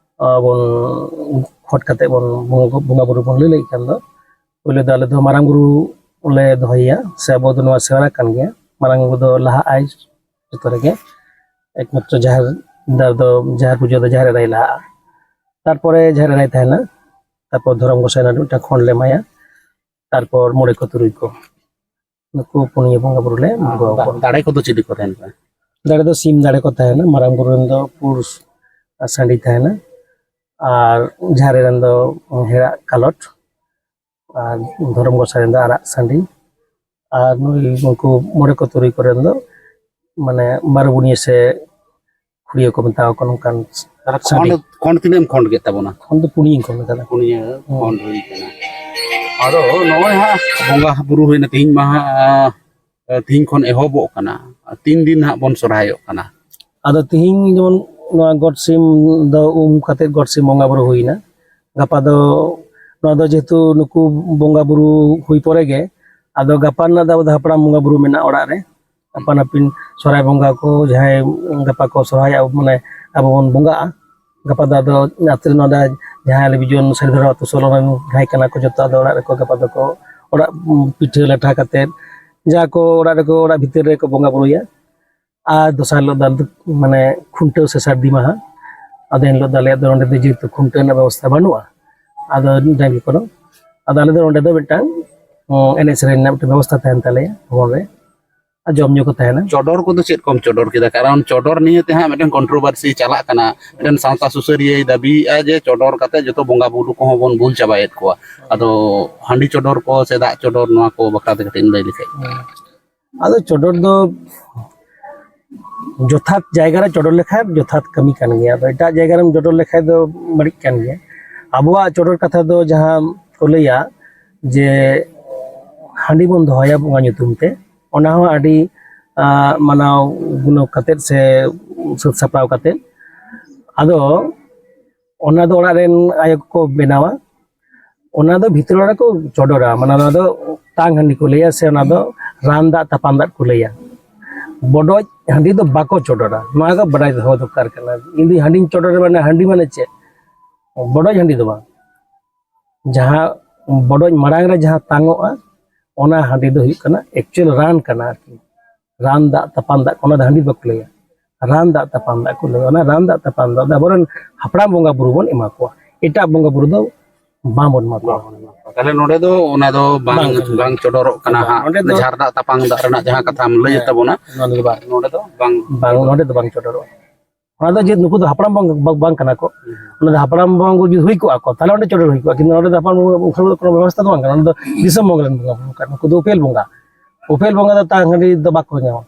ᱵᱚᱱ ᱠᱷᱚᱴ ᱠᱟᱛᱮ ᱵᱚᱱ ᱵᱚᱸᱜᱟ ᱵᱩᱨᱩ ᱵᱚᱱ ᱞᱟᱹᱭ ᱞᱮᱫ ᱠᱷᱟᱱ ᱫᱚ, ᱯᱳᱭᱞᱳ ᱫᱚ ᱟᱞᱮ ᱫᱚ ᱢᱟᱨᱟᱝ ᱵᱩᱨᱩ ᱞᱮ ᱫᱚᱦᱚᱭᱮᱭᱟ, ᱥᱮ ᱟᱵᱚ ᱫᱚ ᱱᱚᱣᱟ ᱥᱮᱨᱣᱟ ᱠᱟᱱ ᱜᱮᱭᱟ᱾ ᱢᱟᱨᱟᱝ ᱵᱩᱨᱩ ᱫᱚ ᱞᱟᱦᱟᱜ ᱟᱭ ᱡᱚᱛᱚ ᱨᱮᱜᱮ, ᱮᱠᱢᱟᱛᱨᱚ ᱡᱟᱦᱮᱨ ᱫᱟᱨ ᱫᱚ, ᱡᱟᱦᱮᱨ ᱯᱩᱡᱟᱹ ᱫᱚ ᱡᱟᱦᱮᱨ ᱮᱨᱟᱭ ᱞᱟᱦᱟᱜᱼᱟ, ᱛᱟᱨᱯᱚᱨᱮ ᱡᱟᱦᱮᱨ ᱮᱨᱟᱭ ᱛᱟᱦᱮᱱᱟ, ᱛᱟᱨᱯᱚᱨ ᱫᱷᱚᱨᱚᱢ ᱜᱚᱸᱥᱟᱭ ᱨᱮᱱᱟᱜ ᱢᱤᱫᱴᱟᱝ ᱠᱷᱚᱸᱰ ᱞᱮ ᱮᱢᱟᱭᱟ, ᱛᱟᱨᱯᱚᱨ ᱢᱚᱬᱮ ᱠᱚ ᱛᱩᱨᱩᱭ ᱠᱚ, ᱱᱩᱠᱩ ᱯᱩᱱᱭᱟᱹ ᱵᱚᱸᱜᱟ ᱵᱩᱨᱩ ᱞᱮ ᱵᱚᱸᱜᱟ ᱟᱠᱚᱣᱟ᱾ ᱫᱟᱲᱮ ᱠᱚᱫᱚ ᱪᱤᱞᱤ ᱠᱚ ᱛᱟᱦᱮᱱ ᱠᱟᱱᱟ? ᱫᱟᱲᱮ ᱫᱚ ᱥᱤᱢ ᱫᱟᱲᱮ ᱠᱚ ᱛᱟᱦᱮᱱᱟ, ᱢᱟᱨᱟᱝ ᱵᱩᱨᱩ ᱨᱮᱱ ᱫᱚ ᱯᱩᱸᱰ ᱥᱟᱺᱰᱤ ᱛᱟᱦᱮᱱᱟ, ᱟᱨ ᱡᱟᱦᱮᱨ ᱨᱮᱱ ᱫᱚ ᱦᱮᱲᱟᱜ ᱠᱟᱞᱚᱴ, ᱟᱨ ᱫᱷᱚᱨᱚᱢ ᱜᱚᱸᱥᱟᱭ ᱨᱮᱱ ᱫᱚ ᱟᱨᱟᱜ ᱥᱟᱺᱰᱤ, ᱟᱨ ᱱᱩᱭ ᱩᱱᱠᱩ ᱢᱚᱬᱮ ᱠᱚ ᱛᱩᱨᱩᱭ ᱠᱚᱨᱮᱱ ᱫᱚ ᱢᱟᱱᱮ ᱵᱟᱨᱚ ᱵᱩᱱᱤᱭᱟᱹ ᱥᱮ ᱠᱷᱩᱲᱤᱭᱟᱹ ᱠᱚ ᱢᱮᱛᱟᱣ ᱠᱚ ᱱᱚᱝᱠᱟᱱ᱾ ᱛᱟᱦᱚᱞᱮ ᱥᱟᱺᱰᱤ᱾ ᱠᱷᱚᱸᱰ ᱠᱷᱚᱸᱰ ᱛᱤᱱᱟᱹᱜ ᱮᱢ ᱠᱷᱚᱸᱰ ᱠᱮᱫ ᱛᱟᱵᱚᱱᱟ? ᱠᱷᱚᱸᱰ ᱫᱚ ᱯᱩᱱᱭᱟᱹᱧ ᱠᱷᱚᱸᱰ ᱠᱟᱫᱟ᱾ ᱯᱩᱱᱭᱟᱹ ᱦᱩᱸ᱾ ᱠᱷᱚᱸᱰ ᱦᱩᱭ ᱠᱟᱱᱟ᱾ ᱟᱫᱚ ᱱᱚᱜᱼᱚᱭ ᱦᱟᱸᱜ ᱵᱚᱸᱜᱟ ᱵᱩᱨᱩ ᱦᱩᱭᱱᱟ, ᱛᱮᱦᱮᱧ ᱢᱟ ᱦᱟᱸᱜ ᱛᱮᱦᱮᱧ ᱠᱷᱚᱱ ᱮᱦᱚᱵᱚᱜ ᱠᱟᱱᱟ, ᱛᱤᱱ ᱫᱤᱱ ᱦᱟᱸᱜ ᱵᱚᱱ ᱥᱚᱨᱦᱟᱭᱚᱜ ᱠᱟᱱᱟ? ᱟᱫᱚ ᱛᱮᱦᱮᱧ ᱡᱮᱢᱚᱱ ᱱᱚᱣᱟ ᱜᱚᱴ ᱥᱤᱢ ᱫᱚ ᱩᱢ ᱠᱟᱛᱮ ᱜᱚᱴ ᱥᱤᱢ ᱵᱚᱸᱜᱟ ᱵᱩᱨᱩ ᱦᱩᱭᱱᱟ᱾ ᱜᱟᱯᱟ ᱫᱚ ᱱᱚᱣᱟ ᱫᱚ ᱡᱮᱦᱮᱛᱩ ᱱᱩᱠᱩ ᱵᱚᱸᱜᱟ ᱵᱩᱨᱩ ᱦᱩᱭ ᱯᱚᱨᱮ ᱜᱮ, ᱟᱫᱚ ᱜᱟᱯᱟ ᱨᱮᱱᱟᱜ ᱫᱚ ᱟᱵᱚ ᱫᱚ ᱦᱟᱯᱲᱟᱢ ᱵᱚᱸᱜᱟ ᱵᱩᱨᱩ ᱢᱮᱱᱟᱜᱼᱟ ᱚᱲᱟᱜ ᱨᱮ, ᱟᱯᱟᱱ ᱟᱹᱯᱤᱱ ᱥᱚᱨᱦᱟᱭ ᱵᱚᱸᱜᱟ ᱠᱚ ᱡᱟᱦᱟᱸᱭ ᱜᱟᱯᱟ ᱠᱚ ᱥᱚᱨᱦᱟᱭᱚᱜᱼᱟ, ᱢᱟᱱᱮ ᱟᱵᱚ ᱵᱚᱱ ᱵᱚᱸᱜᱟᱜᱼᱟ᱾ ᱜᱟᱯᱟ ᱫᱚ ᱟᱫᱚ ᱟᱛᱳ ᱨᱮ ᱱᱚᱰᱮ ᱡᱟᱦᱟᱸᱭ ᱟᱞᱮ ᱵᱤᱡᱚᱱ ᱥᱟᱹᱨᱤ ᱫᱷᱚᱨᱚᱢ ᱟᱛᱳ ᱥᱳᱞᱳ ᱨᱮᱱ ᱡᱟᱦᱟᱸᱭ ᱠᱟᱱᱟ ᱠᱚ, ᱡᱚᱛᱚ ᱟᱫᱚ ᱚᱲᱟᱜ ᱨᱮᱠᱚ ᱜᱟᱯᱟ ᱫᱚᱠᱚ ᱚᱲᱟᱜ ᱯᱤᱴᱷᱟᱹ ᱞᱟᱴᱷᱟ ᱠᱟᱛᱮᱫ ᱡᱟ ᱠᱚ ᱚᱲᱟᱜ ᱨᱮᱠᱚ, ᱚᱲᱟᱜ ᱵᱷᱤᱛᱤᱨ ᱨᱮᱠᱚ ᱵᱚᱸᱜᱟ ᱵᱩᱨᱩᱭᱟ᱾ ᱟᱨ ᱫᱚᱥᱟᱨ ᱦᱤᱞᱳᱜ ᱫᱚ ᱟᱞᱮ ᱫᱚ ᱢᱟᱱᱮ ᱠᱷᱩᱱᱴᱟᱹᱣ ᱥᱮ ᱥᱟᱹᱨᱫᱤ ᱢᱟᱦᱟ, ᱟᱫᱚ ᱮᱱᱦᱤᱞᱳᱜ ᱫᱚ ᱟᱞᱮᱭᱟᱜ ᱫᱚ ᱱᱚᱸᱰᱮ ᱫᱚ ᱡᱮᱦᱮᱛᱩ ᱠᱷᱩᱱᱴᱟᱹᱣ ᱨᱮᱱᱟᱜ ᱵᱮᱵᱚᱥᱛᱷᱟ ᱵᱟᱹᱱᱩᱜᱼᱟ, ᱟᱫᱚ ᱰᱟᱹᱝᱨᱤ ᱠᱚᱫᱚ, ᱟᱫᱚ ᱟᱞᱮ ᱫᱚ ᱱᱚᱸᱰᱮ ᱫᱚ ᱢᱤᱫᱴᱟᱝ, ᱩᱸ, ᱮᱱᱮᱡ ᱥᱮᱨᱮᱧ ᱨᱮᱱᱟᱜ ᱢᱤᱫᱴᱟᱝ ᱵᱮᱵᱚᱥᱛᱷᱟ ᱛᱟᱦᱮᱱ ᱛᱟᱞᱮᱭᱟ ᱵᱷᱚᱵᱚᱱ ᱨᱮ, ᱟᱨ ᱡᱚᱢ ᱧᱩ ᱠᱚ ᱛᱟᱦᱮᱱᱟ᱾ ᱪᱚᱰᱚᱨ ᱠᱚᱫᱚ ᱪᱮᱫ ᱠᱚᱢ ᱪᱚᱰᱚᱨ ᱠᱮᱫᱟ? ᱠᱟᱨᱚᱱ ᱪᱚᱰᱚᱨ ᱱᱤᱭᱮ ᱛᱮ ᱦᱟᱸᱜ ᱢᱤᱫᱴᱮᱱ controversy ᱪᱟᱞᱟᱜ ᱠᱟᱱᱟ, ᱢᱤᱫᱴᱮᱱ ᱥᱟᱶᱛᱟ ᱥᱩᱥᱟᱹᱨᱤᱭᱟᱹᱭ ᱫᱟᱹᱵᱤᱭᱮᱫᱼᱟ ᱡᱮ ᱪᱚᱰᱚᱨ ᱠᱟᱛᱮ ᱡᱚᱛᱚ ᱵᱚᱸᱜᱟ ᱵᱩᱨᱩ ᱠᱚᱦᱚᱸ ᱵᱚᱱ ᱵᱷᱩᱞ ᱪᱟᱵᱟᱭᱮᱫ ᱠᱚᱣᱟ᱾ ᱟᱫᱚ ᱦᱟᱺᱰᱤ ᱪᱚᱰᱚᱨ ᱠᱚ ᱥᱮ ᱫᱟᱜ ᱪᱚᱰᱚᱨ, ᱱᱚᱣᱟ ᱠᱚ ᱵᱟᱠᱷᱨᱟ ᱛᱮ ᱠᱟᱹᱴᱤᱡ ᱮᱢ ᱞᱟᱹᱭ ᱞᱮᱠᱷᱟᱡ? ᱟᱫᱚ ᱪᱚᱰᱚᱨ ᱫᱚ ᱡᱚᱛᱷᱟᱛ ᱡᱟᱭᱜᱟ ᱨᱮ ᱪᱚᱰᱚᱨ ᱞᱮᱠᱷᱟᱱ ᱡᱚᱛᱷᱟᱛ ᱠᱟᱹᱢᱤ ᱠᱟᱱ ᱜᱮᱭᱟ᱾ ᱟᱫᱚ ᱮᱴᱟᱜ ᱡᱟᱭᱜᱟ ᱨᱮᱢ ᱪᱚᱰᱚᱨ ᱞᱮᱠᱷᱟᱱ ᱫᱚ ᱵᱟᱹᱲᱤᱡ ᱠᱟᱱ ᱜᱮᱭᱟ᱾ ᱟᱵᱚᱣᱟᱜ ᱪᱚᱰᱚᱨ ᱠᱟᱛᱷᱟ ᱫᱚ ᱡᱟᱦᱟᱸ ᱠᱚ ᱞᱟᱹᱭᱟ ᱡᱮ ᱦᱟᱺᱰᱤ ᱵᱚᱱ ᱫᱚᱦᱚᱭᱟ ᱵᱚᱸᱜᱟ ᱧᱩᱛᱩᱢ ᱛᱮ, ᱚᱱᱟ ᱦᱚᱸ ᱟᱹᱰᱤ, ᱟᱸ, ᱢᱟᱱᱟᱣ ᱜᱩᱱᱟᱹᱣ ᱠᱟᱛᱮᱫ ᱥᱮ ᱥᱟᱹᱛ ᱥᱟᱯᱲᱟᱣ ᱠᱟᱛᱮᱫ, ᱟᱫᱚ ᱚᱱᱟ ᱫᱚ ᱚᱲᱟᱜ ᱨᱮᱱ ᱟᱭᱳ ᱠᱚᱠᱚ ᱵᱮᱱᱟᱣᱟ᱾ ᱚᱱᱟ ᱫᱚ ᱵᱷᱤᱛᱨᱤ ᱚᱲᱟᱜ ᱨᱮᱠᱚ ᱪᱚᱰᱚᱨᱟ, ᱢᱟᱱᱮ ᱚᱱᱟ ᱫᱚ ᱛᱟᱝ ᱦᱟᱺᱰᱤ ᱠᱚ ᱞᱟᱹᱭᱟ, ᱥᱮ ᱚᱱᱟ ᱫᱚ ᱨᱟᱱ ᱫᱟᱜ ᱛᱟᱯᱟᱱ ᱫᱟᱜ ᱠᱚ ᱞᱟᱹᱭᱟ᱾ ᱵᱚᱰᱚᱡ ᱦᱟᱺᱰᱤ ᱫᱚ ᱵᱟᱠᱚ ᱪᱚᱰᱚᱨᱟ, ᱱᱚᱣᱟ ᱫᱚ ᱵᱟᱰᱟᱭ ᱫᱚᱦᱚ ᱫᱚᱨᱠᱟᱨ ᱠᱟᱱᱟ᱾ ᱤᱧ ᱫᱚ ᱦᱟᱺᱰᱤᱧ ᱪᱚᱰᱚᱨᱟ, ᱢᱟᱱᱮ ᱦᱟᱺᱰᱤ ᱢᱟᱱᱮ ᱪᱮᱫ? ᱵᱚᱰᱚᱡ ᱦᱟᱺᱰᱤ ᱫᱚ ᱵᱟᱝ, ᱡᱟᱦᱟᱸ ᱵᱚᱰᱚᱡ ᱢᱟᱲᱟᱝ ᱨᱮ ᱡᱟᱦᱟᱸ ᱛᱟᱝᱚᱜᱼᱟ, ᱚᱱᱟ ᱦᱟᱺᱰᱤ ᱫᱚ ᱦᱩᱭᱩᱜ ᱠᱟᱱᱟ actual ᱨᱟᱱ ᱠᱟᱱᱟ ᱟᱨᱠᱤ᱾ ᱨᱟᱱ ᱫᱟᱜ ᱛᱟᱯᱟᱱ ᱫᱟᱜ, ᱚᱱᱟ ᱫᱚ ᱦᱟᱺᱰᱤ ᱵᱟᱠᱚ ᱞᱟᱹᱭᱟ, ᱨᱟᱱ ᱫᱟᱜ ᱛᱟᱯᱟᱱ ᱫᱟᱜ ᱠᱚ ᱞᱟᱹᱭᱟ᱾ ᱚᱱᱟ ᱨᱟᱱ ᱫᱟᱜ ᱛᱟᱯᱟᱱ ᱫᱟᱜ ᱫᱚ ᱟᱵᱚᱨᱮᱱ ᱦᱟᱯᱲᱟᱢ ᱵᱚᱸᱜᱟ ᱵᱩᱨᱩ ᱵᱚᱱ ᱮᱢᱟ ᱠᱚᱣᱟ, ᱮᱴᱟᱜ ᱵᱚᱸᱜᱟ ᱵᱩᱨᱩ ᱫᱚ ᱵᱟᱝᱵᱚᱱ ᱮᱢᱟ ᱠᱚᱣᱟ᱾ ᱛᱟᱦᱞᱮ ᱱᱚᱰᱮ ᱫᱚ ᱚᱱᱟ ᱫᱚ ᱵᱟᱝ, ᱵᱟᱝ ᱠᱟᱱᱟ᱾ ᱵᱟᱝ ᱪᱚᱰᱚᱨᱚᱜ ᱠᱟᱱᱟ ᱵᱟᱝ, ᱦᱟᱸᱜ᱾ ᱱᱚᱰᱮ ᱫᱚ ᱡᱷᱟᱨ ᱫᱟᱜ ᱛᱟᱯᱟᱱ ᱫᱟᱜ ᱨᱮᱱᱟᱜ ᱡᱟᱦᱟᱸ ᱠᱟᱛᱷᱟᱢ ᱞᱟᱹᱭᱮᱫ ᱦᱮᱸ, ᱛᱟᱵᱚᱱᱟ, ᱱᱚᱣᱟ ᱫᱚ ᱵᱟᱝ, ᱱᱚᱰᱮ ᱫᱚ ᱵᱟᱝ᱾ ᱵᱟᱝ, ᱱᱚᱰᱮ ᱫᱚ ᱵᱟᱝ ᱪᱚᱰᱚᱨᱚᱜᱼᱟ᱾ ᱚᱱᱟ ᱫᱚ ᱡᱮ ᱱᱩᱠᱩ ᱫᱚ ᱦᱟᱯᱲᱟᱢ ᱵᱚᱝ-, ᱵᱟᱝ ᱠᱟᱱᱟ ᱠᱚ, ᱚᱱᱟ ᱫᱚ ᱦᱟᱯᱲᱟᱢ ᱵᱚᱝᱜᱚ ᱡᱩᱫᱤ ᱦᱩᱭ ᱠᱚᱜᱼᱟ ᱠᱚ, ᱛᱟᱦᱞᱮ ᱚᱸᱰᱮ ᱪᱚᱰᱚᱨ ᱦᱩᱭ ᱠᱚᱜᱼᱟ᱾ ᱠᱤᱱᱛᱩ ᱱᱚᱰᱮ ᱫᱚ ᱦᱟᱯᱲᱟᱢ ᱵᱚᱝᱜᱚ ᱚᱱᱠᱟ ᱫᱚ ᱠᱳᱱᱳ ᱵᱮᱵᱚᱥᱛᱷᱟ ᱫᱚ ᱵᱟᱝ ᱠᱟᱱᱟ᱾ ᱚᱸᱰᱮ ᱫᱚ ᱫᱤᱥᱚᱢ ᱵᱚᱝᱜᱚ ᱨᱮᱱ ᱵᱚᱸᱜᱟ ᱵᱩᱨᱩ ᱠᱟᱱᱟ, ᱱᱩᱠᱩ ᱫᱚ ᱩᱯᱮᱞ ᱵᱚᱸᱜᱟ᱾ ᱩᱯᱮᱞ ᱵᱚᱸᱜᱟ ᱫᱚ ᱛᱟᱝ ᱦᱟᱺᱰᱤ ᱫᱚ ᱵᱟᱠᱚ ᱧᱟᱢᱟ,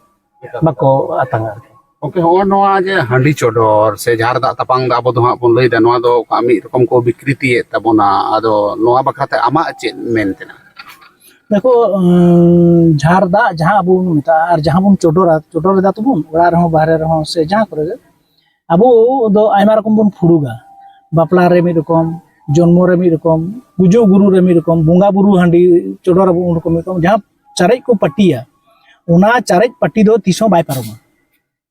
ᱵᱟᱠᱚ ᱟᱛᱟᱝᱟ ᱟᱨᱠᱤ᱾ ᱜᱚᱢᱠᱮ, ᱦᱚᱸᱜᱼᱚᱭ ᱱᱚᱣᱟ ᱡᱮ ᱦᱟᱺᱰᱤ ᱪᱚᱰᱚᱨ ᱥᱮ ᱡᱷᱟᱨ ᱫᱟᱜ ᱛᱟᱯᱟᱱ ᱫᱟᱜ ᱟᱵᱚ ᱫᱚ ᱦᱟᱸᱜ ᱵᱚᱱ ᱞᱟᱹᱭᱫᱟ, ᱱᱚᱣᱟ ᱫᱚ ᱚᱠᱟ ᱢᱤᱫ ᱨᱚᱠᱚᱢ ᱠᱚ ᱵᱤᱠᱨᱤᱛᱤᱭᱮᱫ ᱛᱟᱵᱚᱱᱟ, ᱟᱫᱚ ᱱᱚᱣᱟ ᱵᱟᱠᱷᱨᱟᱛᱮ ᱟᱢᱟᱜ ᱪᱮᱫ ᱢᱮᱱ ᱛᱮᱱᱟᱜ? ᱫᱮᱠᱷᱚ, ᱩᱸ, ᱡᱷᱟᱨ ᱫᱟᱜ ᱡᱟᱦᱟᱸ ᱟᱵᱚ ᱵᱚᱱ ᱢᱮᱛᱟᱜᱼᱟ, ᱟᱨ ᱡᱟᱦᱟᱸ ᱵᱚᱱ ᱪᱚᱰᱚᱨᱟ, ᱪᱚᱰᱚᱨ ᱮᱫᱟ ᱛᱚᱵᱚᱱ ᱚᱲᱟᱜ ᱨᱮᱦᱚᱸ, ᱵᱟᱦᱨᱮ ᱨᱮᱦᱚᱸ, ᱥᱮ ᱡᱟᱦᱟᱸ ᱠᱚᱨᱮ ᱜᱮ, ᱟᱵᱚ ᱫᱚ ᱟᱭᱢᱟ ᱨᱚᱠᱚᱢ ᱵᱚᱱ ᱯᱷᱩᱲᱩᱜᱟ᱾ ᱵᱟᱯᱞᱟ ᱨᱮ ᱢᱤᱫ ᱨᱚᱠᱚᱢ, ᱡᱚᱱᱢᱚ ᱨᱮ ᱢᱤᱫ ᱨᱚᱠᱚᱢ, ᱜᱩᱡᱩᱜ ᱜᱩᱨᱩ ᱨᱮ ᱢᱤᱫ ᱨᱚᱠᱚᱢ, ᱵᱚᱸᱜᱟ ᱵᱩᱨᱩ ᱦᱟᱺᱰᱤ ᱪᱚᱰᱚᱨ ᱟᱵᱚ ᱩᱱ ᱨᱚᱠᱚᱢ ᱢᱤᱫ ᱨᱚᱠᱚᱢ᱾ ᱡᱟᱦᱟᱸ ᱪᱟᱨᱮᱡ ᱠᱚ ᱯᱟᱹᱴᱤᱭᱟ, ᱚᱱᱟ ᱪᱟᱨᱮᱡ ᱯᱟᱹᱴᱤ ᱫᱚ ᱛᱤᱥ ᱦᱚᱸ ᱵᱟᱭ ᱯᱟᱨᱚᱢᱟ᱾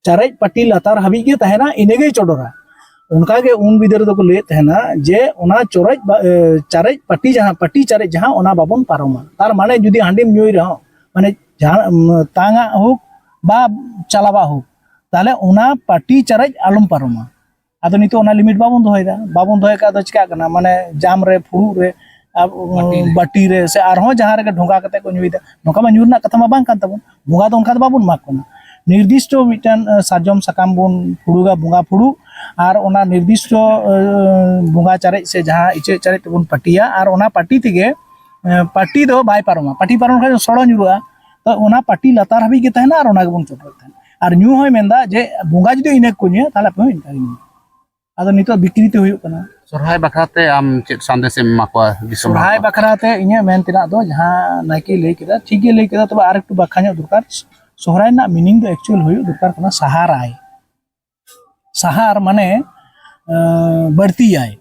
ᱪᱟᱨᱮᱡ ᱯᱟᱹᱴᱤ ᱞᱟᱛᱟᱨ ᱦᱟᱹᱵᱤᱡ ᱜᱮ ᱛᱟᱦᱮᱱᱟ, ᱤᱱᱟᱹᱜᱮᱭ ᱪᱚᱰᱚᱨᱟ᱾ ᱚᱱᱠᱟᱜᱮ ᱩᱱ ᱵᱤᱫᱟᱹᱞ ᱨᱮᱫᱚ ᱠᱚ ᱞᱟᱹᱭᱮᱫ ᱛᱟᱦᱮᱱᱟ ᱡᱮ ᱚᱱᱟ ᱪᱚᱨᱚᱡ ᱵᱟ-, ᱮ, ᱪᱟᱨᱮᱡ ᱯᱟᱹᱴᱤ, ᱡᱟᱦᱟᱸ ᱯᱟᱹᱴᱤ ᱪᱟᱨᱮᱡ ᱡᱟᱦᱟᱸ, ᱚᱱᱟ ᱵᱟᱵᱚᱱ ᱯᱟᱨᱚᱢᱟ᱾ ᱛᱟᱨ ᱢᱟᱱᱮ ᱡᱩᱫᱤ ᱦᱟᱺᱰᱤᱢ ᱧᱩᱭ ᱨᱮᱦᱚᱸ, ᱢᱟᱱᱮ ᱡᱟᱦᱟᱸ, ᱩᱢ, ᱛᱟᱝᱟᱜ ᱦᱳᱠ ᱵᱟ ᱪᱟᱞᱟᱣᱟᱜ ᱦᱳᱠ, ᱛᱟᱦᱞᱮ ᱚᱱᱟ ᱯᱟᱹᱴᱤ ᱪᱟᱨᱮᱡ ᱟᱞᱚᱢ ᱯᱟᱨᱚᱢᱟ᱾ ᱟᱫᱚ ᱱᱤᱛᱚᱜ ᱚᱱᱟ ᱞᱤᱢᱤᱴ ᱵᱟᱵᱚᱱ ᱫᱚᱦᱚᱭᱮᱫᱟ᱾ ᱵᱟᱵᱚᱱ ᱫᱚᱦᱚᱭ ᱠᱷᱟᱡ ᱫᱚ ᱪᱤᱠᱟᱹᱜ ᱠᱟᱱᱟ? ᱢᱟᱱᱮ ᱡᱟᱢ ᱨᱮ, ᱯᱷᱩᱲᱩᱜ ᱨᱮ, ᱟᱨ, ᱵᱟᱹᱴᱤ ᱨᱮ᱾ ᱵᱟᱹᱴᱤ ᱨᱮ ᱥᱮ ᱟᱨᱦᱚᱸ ᱡᱟᱦᱟᱸ ᱨᱮᱜᱮ ᱰᱷᱚᱸᱜᱟ ᱠᱟᱛᱮ ᱠᱚ ᱧᱩᱭᱮᱫᱟ, ᱱᱚᱝᱠᱟ ᱢᱟ ᱧᱩ ᱨᱮᱱᱟᱜ ᱠᱟᱛᱷᱟ ᱢᱟ ᱵᱟᱝ ᱠᱟᱱ ᱛᱟᱵᱚᱱ᱾ ᱵᱚᱸᱜᱟ ᱫᱚ ᱚᱱᱠᱟ ᱫᱚ ᱵᱟᱵᱚᱱ ᱮᱢᱟ ᱠᱚ ᱠᱟᱱᱟ᱾ ᱱᱤᱨᱫᱤᱥᱴᱚ ᱢᱤᱫᱴᱟᱝ, ᱮ, ᱥᱟᱨᱡᱚᱢ ᱥᱟᱠᱟᱢ ᱵᱚᱱ ᱯᱷᱩᱲᱩᱜᱟ, ᱵᱚᱸᱜᱟ ᱯᱷᱩᱲᱩᱜ, ᱟᱨ ᱚᱱᱟ ᱱᱤᱨᱫᱤᱥᱴᱚ, ᱮ, ᱵᱚᱸᱜᱟ ᱪᱟᱨᱮᱡ ᱥᱮ ᱡᱟᱦᱟᱸ ᱤᱪᱟᱹᱜ ᱪᱟᱨᱮᱡ ᱛᱮᱵᱚᱱ ᱯᱟᱹᱴᱤᱭᱟ, ᱟᱨ ᱚᱱᱟ ᱯᱟᱹᱴᱤ ᱛᱮᱜᱮ, ᱮ, ᱯᱟᱹᱴᱤ ᱫᱚ ᱵᱟᱭ ᱯᱟᱨᱚᱢᱟ᱾ ᱯᱟᱹᱴᱤ ᱯᱟᱨᱚᱢ ᱞᱮᱠᱷᱟᱱ ᱥᱚᱲᱚ ᱧᱩᱨᱩᱜᱼᱟ᱾ ᱛᱚ ᱚᱱᱟ ᱯᱟᱹᱴᱤ ᱞᱟᱛᱟᱨ ᱦᱟᱹᱵᱤᱡ ᱜᱮ ᱛᱟᱦᱮᱱᱟ ᱟᱨ ᱚᱱᱟ ᱜᱮᱵᱚᱱ ᱪᱚᱰᱚᱨᱮᱫ ᱛᱟᱦᱮᱱᱟ᱾ ᱟᱨ ᱧᱩ ᱦᱚᱸᱭ ᱢᱮᱱᱫᱟ ᱡᱮ ᱵᱚᱸᱜᱟ ᱡᱩᱫᱤ ᱤᱱᱟᱹ ᱠᱚ ᱧᱩᱭᱟ, ᱛᱟᱦᱚᱞᱮ ᱟᱯᱮ ᱦᱚᱸ ᱤᱱᱠᱟ ᱜᱮ ᱧᱩᱭᱟ᱾ ᱟᱫᱚ ᱱᱤᱛᱚᱜ ᱵᱤᱠᱨᱤᱛᱤ ᱦᱩᱭᱩᱜ ᱠᱟᱱᱟ᱾ ᱥᱚᱨᱦᱟᱭ ᱵᱟᱠᱷᱨᱟ ᱛᱮ ᱟᱢ ᱪᱮᱫ ᱥᱟᱸᱫᱮᱥ ᱮᱢ ᱮᱢᱟ ᱠᱚᱣᱟ ᱫᱤᱥᱚᱢ ᱦᱚᱲ ᱥᱚᱨᱦᱟᱭ ᱠᱚ? ᱵᱟᱠᱷᱨᱟ ᱛᱮ ᱤᱧᱟᱹᱜ ᱢᱮᱱ ᱛᱮᱱᱟᱜ ᱫᱚ ᱡᱟᱦᱟᱸ ᱱᱟᱭᱠᱮ ᱞᱟᱹᱭ ᱠᱮᱫᱟ, ᱴᱷᱤᱠ ᱜᱮ ᱞᱟᱹᱭ ᱠᱮᱫᱟ, ᱛᱚᱵᱮ ᱟᱨ ᱮᱠᱴᱩ ᱵᱟᱠᱷᱟ ᱧᱚᱜ ᱫᱚᱨᱠᱟᱨ᱾ ᱥᱚᱦᱨᱟᱭ ᱨᱮᱱᱟᱜ ᱢᱤᱱᱤᱝ ᱫᱚ ᱮᱠᱪᱩᱭᱮᱞ ᱦᱩᱭᱩᱜ ᱫᱚᱨᱠᱟᱨ ᱠᱟᱱᱟ ᱥᱟᱦᱟᱨᱟᱭ᱾ ᱥᱟᱦᱟᱨ ᱢᱟᱱᱮ, ᱟᱸ, ᱵᱟᱹᱲᱛᱤᱭᱟᱭ᱾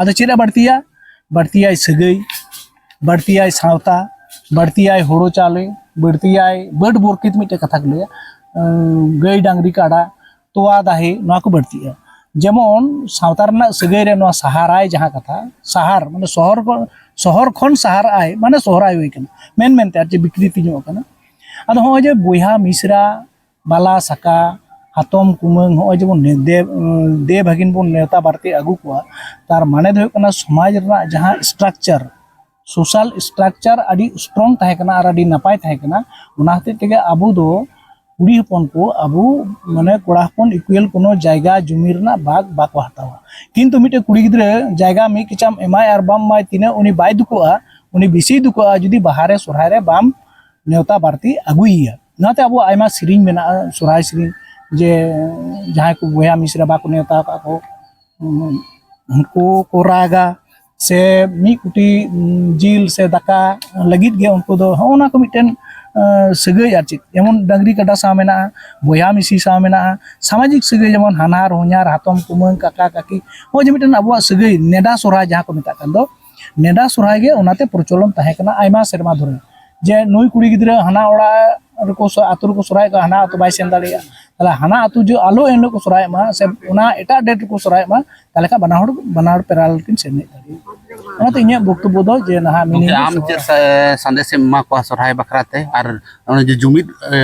ᱟᱫᱚ ᱪᱮᱫ ᱮ ᱵᱟᱹᱲᱛᱤᱭᱟ? ᱵᱟᱹᱲᱛᱤᱭᱟᱭ ᱥᱟᱹᱜᱟᱹᱭ, ᱵᱟᱹᱲᱛᱤᱭᱟᱭ ᱥᱟᱶᱛᱟ, ᱵᱟᱹᱲᱛᱤᱭᱟᱭ ᱦᱳᱲᱳ ᱪᱟᱣᱞᱮ, ᱵᱟᱹᱲᱛᱤᱭᱟᱭ ᱵᱟᱹᱰ ᱵᱚᱨᱠᱤᱛ, ᱢᱤᱫᱴᱮᱡ ᱠᱟᱛᱷᱟ ᱠᱚ ᱞᱟᱹᱭᱟ, ᱟᱸ, ᱜᱟᱹᱭ ᱰᱟᱝᱨᱤ ᱠᱟᱰᱟ, ᱛᱚᱣᱟ ᱫᱟᱦᱮ, ᱱᱚᱣᱟ ᱠᱚ ᱵᱟᱹᱲᱛᱤᱜᱼᱟ᱾ ᱡᱮᱢᱚᱱ ᱥᱟᱶᱛᱟ ᱨᱮᱱᱟᱜ ᱥᱟᱹᱜᱟᱹᱭ ᱨᱮ ᱱᱚᱣᱟ ᱥᱟᱦᱟᱨᱟᱭ ᱡᱟᱦᱟᱸ ᱠᱟᱛᱷᱟ, ᱥᱟᱦᱟᱨ ᱢᱟᱱᱮ ᱥᱚᱦᱚᱨ ᱠᱚ, ᱥᱚᱦᱚᱨ ᱠᱷᱚᱱ ᱥᱟᱦᱟᱨ ᱟᱭ ᱢᱟᱱᱮ ᱥᱚᱦᱨᱟᱭ ᱦᱩᱭ ᱠᱟᱱᱟ, ᱢᱮᱱ ᱢᱮᱱᱛᱮ ᱟᱨ ᱪᱮᱫ ᱵᱤᱠᱨᱤᱛᱤ ᱧᱚᱜ ᱠᱟᱱᱟ᱾ ᱟᱫᱚ ᱦᱚᱸᱜᱼᱚᱭ ᱡᱮ ᱵᱚᱭᱦᱟ ᱢᱤᱥᱨᱟ, ᱵᱟᱞᱟ ᱥᱟᱠᱟ, ᱦᱟᱛᱚᱢ ᱠᱩᱢᱟᱹᱝ, ᱦᱚᱸᱜᱼᱚᱭ ᱡᱮᱵᱚᱱ ᱱᱮ-, ᱫᱮ-, ᱫᱮ ᱵᱷᱟᱹᱜᱤᱱ ᱵᱚᱱ ᱱᱮᱣᱛᱟ ᱵᱟᱨᱛᱮ ᱟᱹᱜᱩ ᱠᱚᱣᱟ, ᱛᱟᱨ ᱢᱟᱱᱮ ᱫᱚ ᱦᱩᱭᱩᱜ ᱠᱟᱱᱟ ᱥᱚᱢᱟᱡᱽ ᱨᱮᱱᱟᱜ ᱡᱟᱦᱟᱸ structure, social structure ᱟᱹᱰᱤ strong ᱛᱟᱦᱮᱸ ᱠᱟᱱᱟ ᱟᱨ ᱟᱹᱰᱤ ᱱᱟᱯᱟᱭ ᱛᱟᱦᱮᱸ ᱠᱟᱱᱟ᱾ ᱚᱱᱟ ᱦᱚᱛᱮᱡ ᱛᱮᱜᱮ ᱟᱵᱚ ᱫᱚ ᱠᱩᱲᱤ ᱦᱚᱯᱚᱱ ᱠᱚ, ᱟᱵᱚ ᱢᱟᱱᱮ ᱠᱚᱲᱟ ᱦᱚᱯᱚᱱ equal ᱠᱳᱱᱳ ᱡᱟᱭᱜᱟ ᱡᱩᱢᱤ ᱨᱮᱱᱟᱜ ᱵᱷᱟᱜᱽ ᱵᱟᱠᱚ ᱦᱟᱛᱟᱣᱟ᱾ ᱠᱤᱱᱛᱩ ᱢᱤᱫᱴᱮᱡ ᱠᱩᱲᱤ ᱜᱤᱫᱽᱨᱟᱹ ᱡᱟᱭᱜᱟ ᱢᱤᱫ ᱠᱮᱪᱟᱢ ᱮᱢᱟᱭ ᱟᱨ ᱵᱟᱢ ᱮᱢᱟᱭ, ᱛᱤᱱᱟᱹᱜ ᱩᱱᱤ ᱵᱟᱭ ᱫᱩᱠᱚᱜᱼᱟ, ᱩᱱᱤ ᱵᱮᱥᱤᱭ ᱫᱩᱠᱚᱜᱼᱟ ᱡᱩᱫᱤ ᱵᱟᱦᱟ ᱨᱮ ᱥᱚᱨᱦᱟᱭ ᱨᱮ ᱵᱟᱢ ᱱᱮᱣᱛᱟ ᱵᱟᱨᱛᱮ ᱟᱹᱜᱩᱭᱮᱭᱟ᱾ ᱚᱱᱟᱛᱮ ᱟᱵᱚᱣᱟᱜ ᱟᱭᱢᱟ ᱥᱮᱨᱮᱧ ᱢᱮᱱᱟᱜᱼᱟ, ᱥᱚᱨᱦᱟᱭ ᱥᱮᱨᱮᱧ, ᱡᱮ ᱡᱟᱦᱟᱸᱭ ᱠᱚ ᱵᱚᱭᱦᱟ ᱢᱤᱥᱨᱟ ᱵᱟᱠᱚ ᱱᱮᱣᱛᱟ ᱟᱠᱟᱫ ᱠᱚ, ᱩᱱᱠᱩ ᱠᱚ ᱨᱟᱜᱟ, ᱥᱮ ᱢᱤᱫ ᱠᱩᱴᱤ, ᱩᱸ, ᱡᱤᱞ ᱥᱮ ᱫᱟᱠᱟ ᱞᱟᱹᱜᱤᱫ ᱜᱮ ᱩᱱᱠᱩ ᱫᱚ ᱦᱚᱸᱜᱼᱚ ᱱᱟ ᱠᱚ ᱢᱤᱫᱴᱮᱱ, ᱟᱸ, ᱥᱟᱹᱜᱟᱹᱭ ᱟᱨ ᱪᱮᱫ, ᱡᱮᱢᱚᱱ ᱰᱟᱹᱝᱨᱤ ᱠᱟᱰᱟ ᱥᱟᱶ ᱢᱮᱱᱟᱜᱼᱟ, ᱵᱚᱭᱦᱟ ᱢᱤᱥᱤ ᱥᱟᱶ ᱢᱮᱱᱟᱜᱼᱟ, ᱥᱟᱢᱟᱡᱤᱠ ᱥᱟᱹᱜᱟᱹᱭ ᱡᱮᱢᱚᱱ ᱦᱟᱱᱦᱟᱨ ᱦᱚᱧᱦᱟᱨ, ᱦᱟᱛᱚᱢ ᱠᱩᱢᱟᱹᱝ, ᱠᱟᱠᱟ ᱠᱟᱠᱤ, ᱦᱚᱸᱜᱼᱚᱭ ᱡᱮ ᱢᱤᱫᱴᱮᱱ ᱟᱵᱚᱣᱟᱜ ᱥᱟᱹᱜᱟᱹᱭ, ᱱᱮᱰᱟ ᱥᱚᱨᱦᱟᱭ ᱡᱟᱦᱟᱸ ᱠᱚ ᱢᱮᱛᱟᱜ ᱠᱟᱱ ᱫᱚ, ᱱᱮᱰᱟ ᱥᱚᱨᱦᱟᱭ ᱜᱮ ᱚᱱᱟᱛᱮ ᱯᱨᱚᱪᱚᱞᱚᱱ ᱛᱟᱦᱮᱸ ᱠᱟᱱᱟ ᱟᱭᱢᱟ ᱥᱮᱨᱢᱟ ᱫᱷᱚᱨᱮ, ᱡᱮ ᱱᱩᱭ ᱠᱩᱲᱤ ᱜᱤᱫᱽᱨᱟᱹ ᱦᱟᱱᱟ ᱚᱲᱟᱜ ᱨᱮᱠᱚ ᱥᱚ- ᱟᱹᱛᱩ ᱨᱮᱠᱚ ᱥᱚᱨᱦᱟᱭᱚᱜ ᱠᱟᱱᱟ, ᱦᱟᱱᱟ ᱟᱹᱛᱩ ᱵᱟᱭ ᱥᱮᱱ ᱫᱟᱲᱮᱭᱟᱜᱼᱟ, ᱛᱟᱦᱚᱞᱮ ᱦᱟᱱᱟ ᱟᱹᱛᱩ ᱡᱮ ᱟᱞᱚ ᱮᱱ ᱦᱤᱞᱳᱜ ᱠᱚ ᱥᱚᱨᱦᱟᱭᱚᱜ ᱢᱟ, ᱥᱮ ᱚᱱᱟ ᱮᱴᱟᱜ ᱰᱮᱴ ᱨᱮᱠᱚ ᱥᱚᱨᱦᱟᱭᱚᱜ ᱢᱟ, ᱛᱟᱦᱚᱞᱮ ᱠᱷᱟᱱ ᱵᱟᱱᱟ ᱦᱚᱲ ᱵᱟᱱᱟ ᱦᱚᱲ ᱯᱮᱨᱟᱞ ᱠᱤᱱ ᱥᱮᱱ ᱦᱮᱡ ᱫᱟᱲᱮᱭᱟᱜᱼᱟ᱾ ᱚᱱᱟᱛᱮ ᱤᱧᱟᱹᱜ ᱵᱚᱠᱛᱚᱵᱵᱚ ᱫᱚ ᱡᱮ ᱱᱟᱦᱟᱜ ᱜᱚᱢᱠᱮ, ᱢᱤᱱᱤᱝ ᱟᱢ ᱪᱮᱫ ᱥᱟ- ᱥᱟᱸᱫᱮᱥ ᱮᱢ ᱮᱢᱟ ᱠᱚᱣᱟ ᱥᱚᱨᱦᱟᱭ ᱵᱟᱠᱷᱨᱟ ᱛᱮ? ᱟᱨ ᱚᱱᱮ ᱡᱮ ᱡᱩᱢᱤᱫ ᱮ,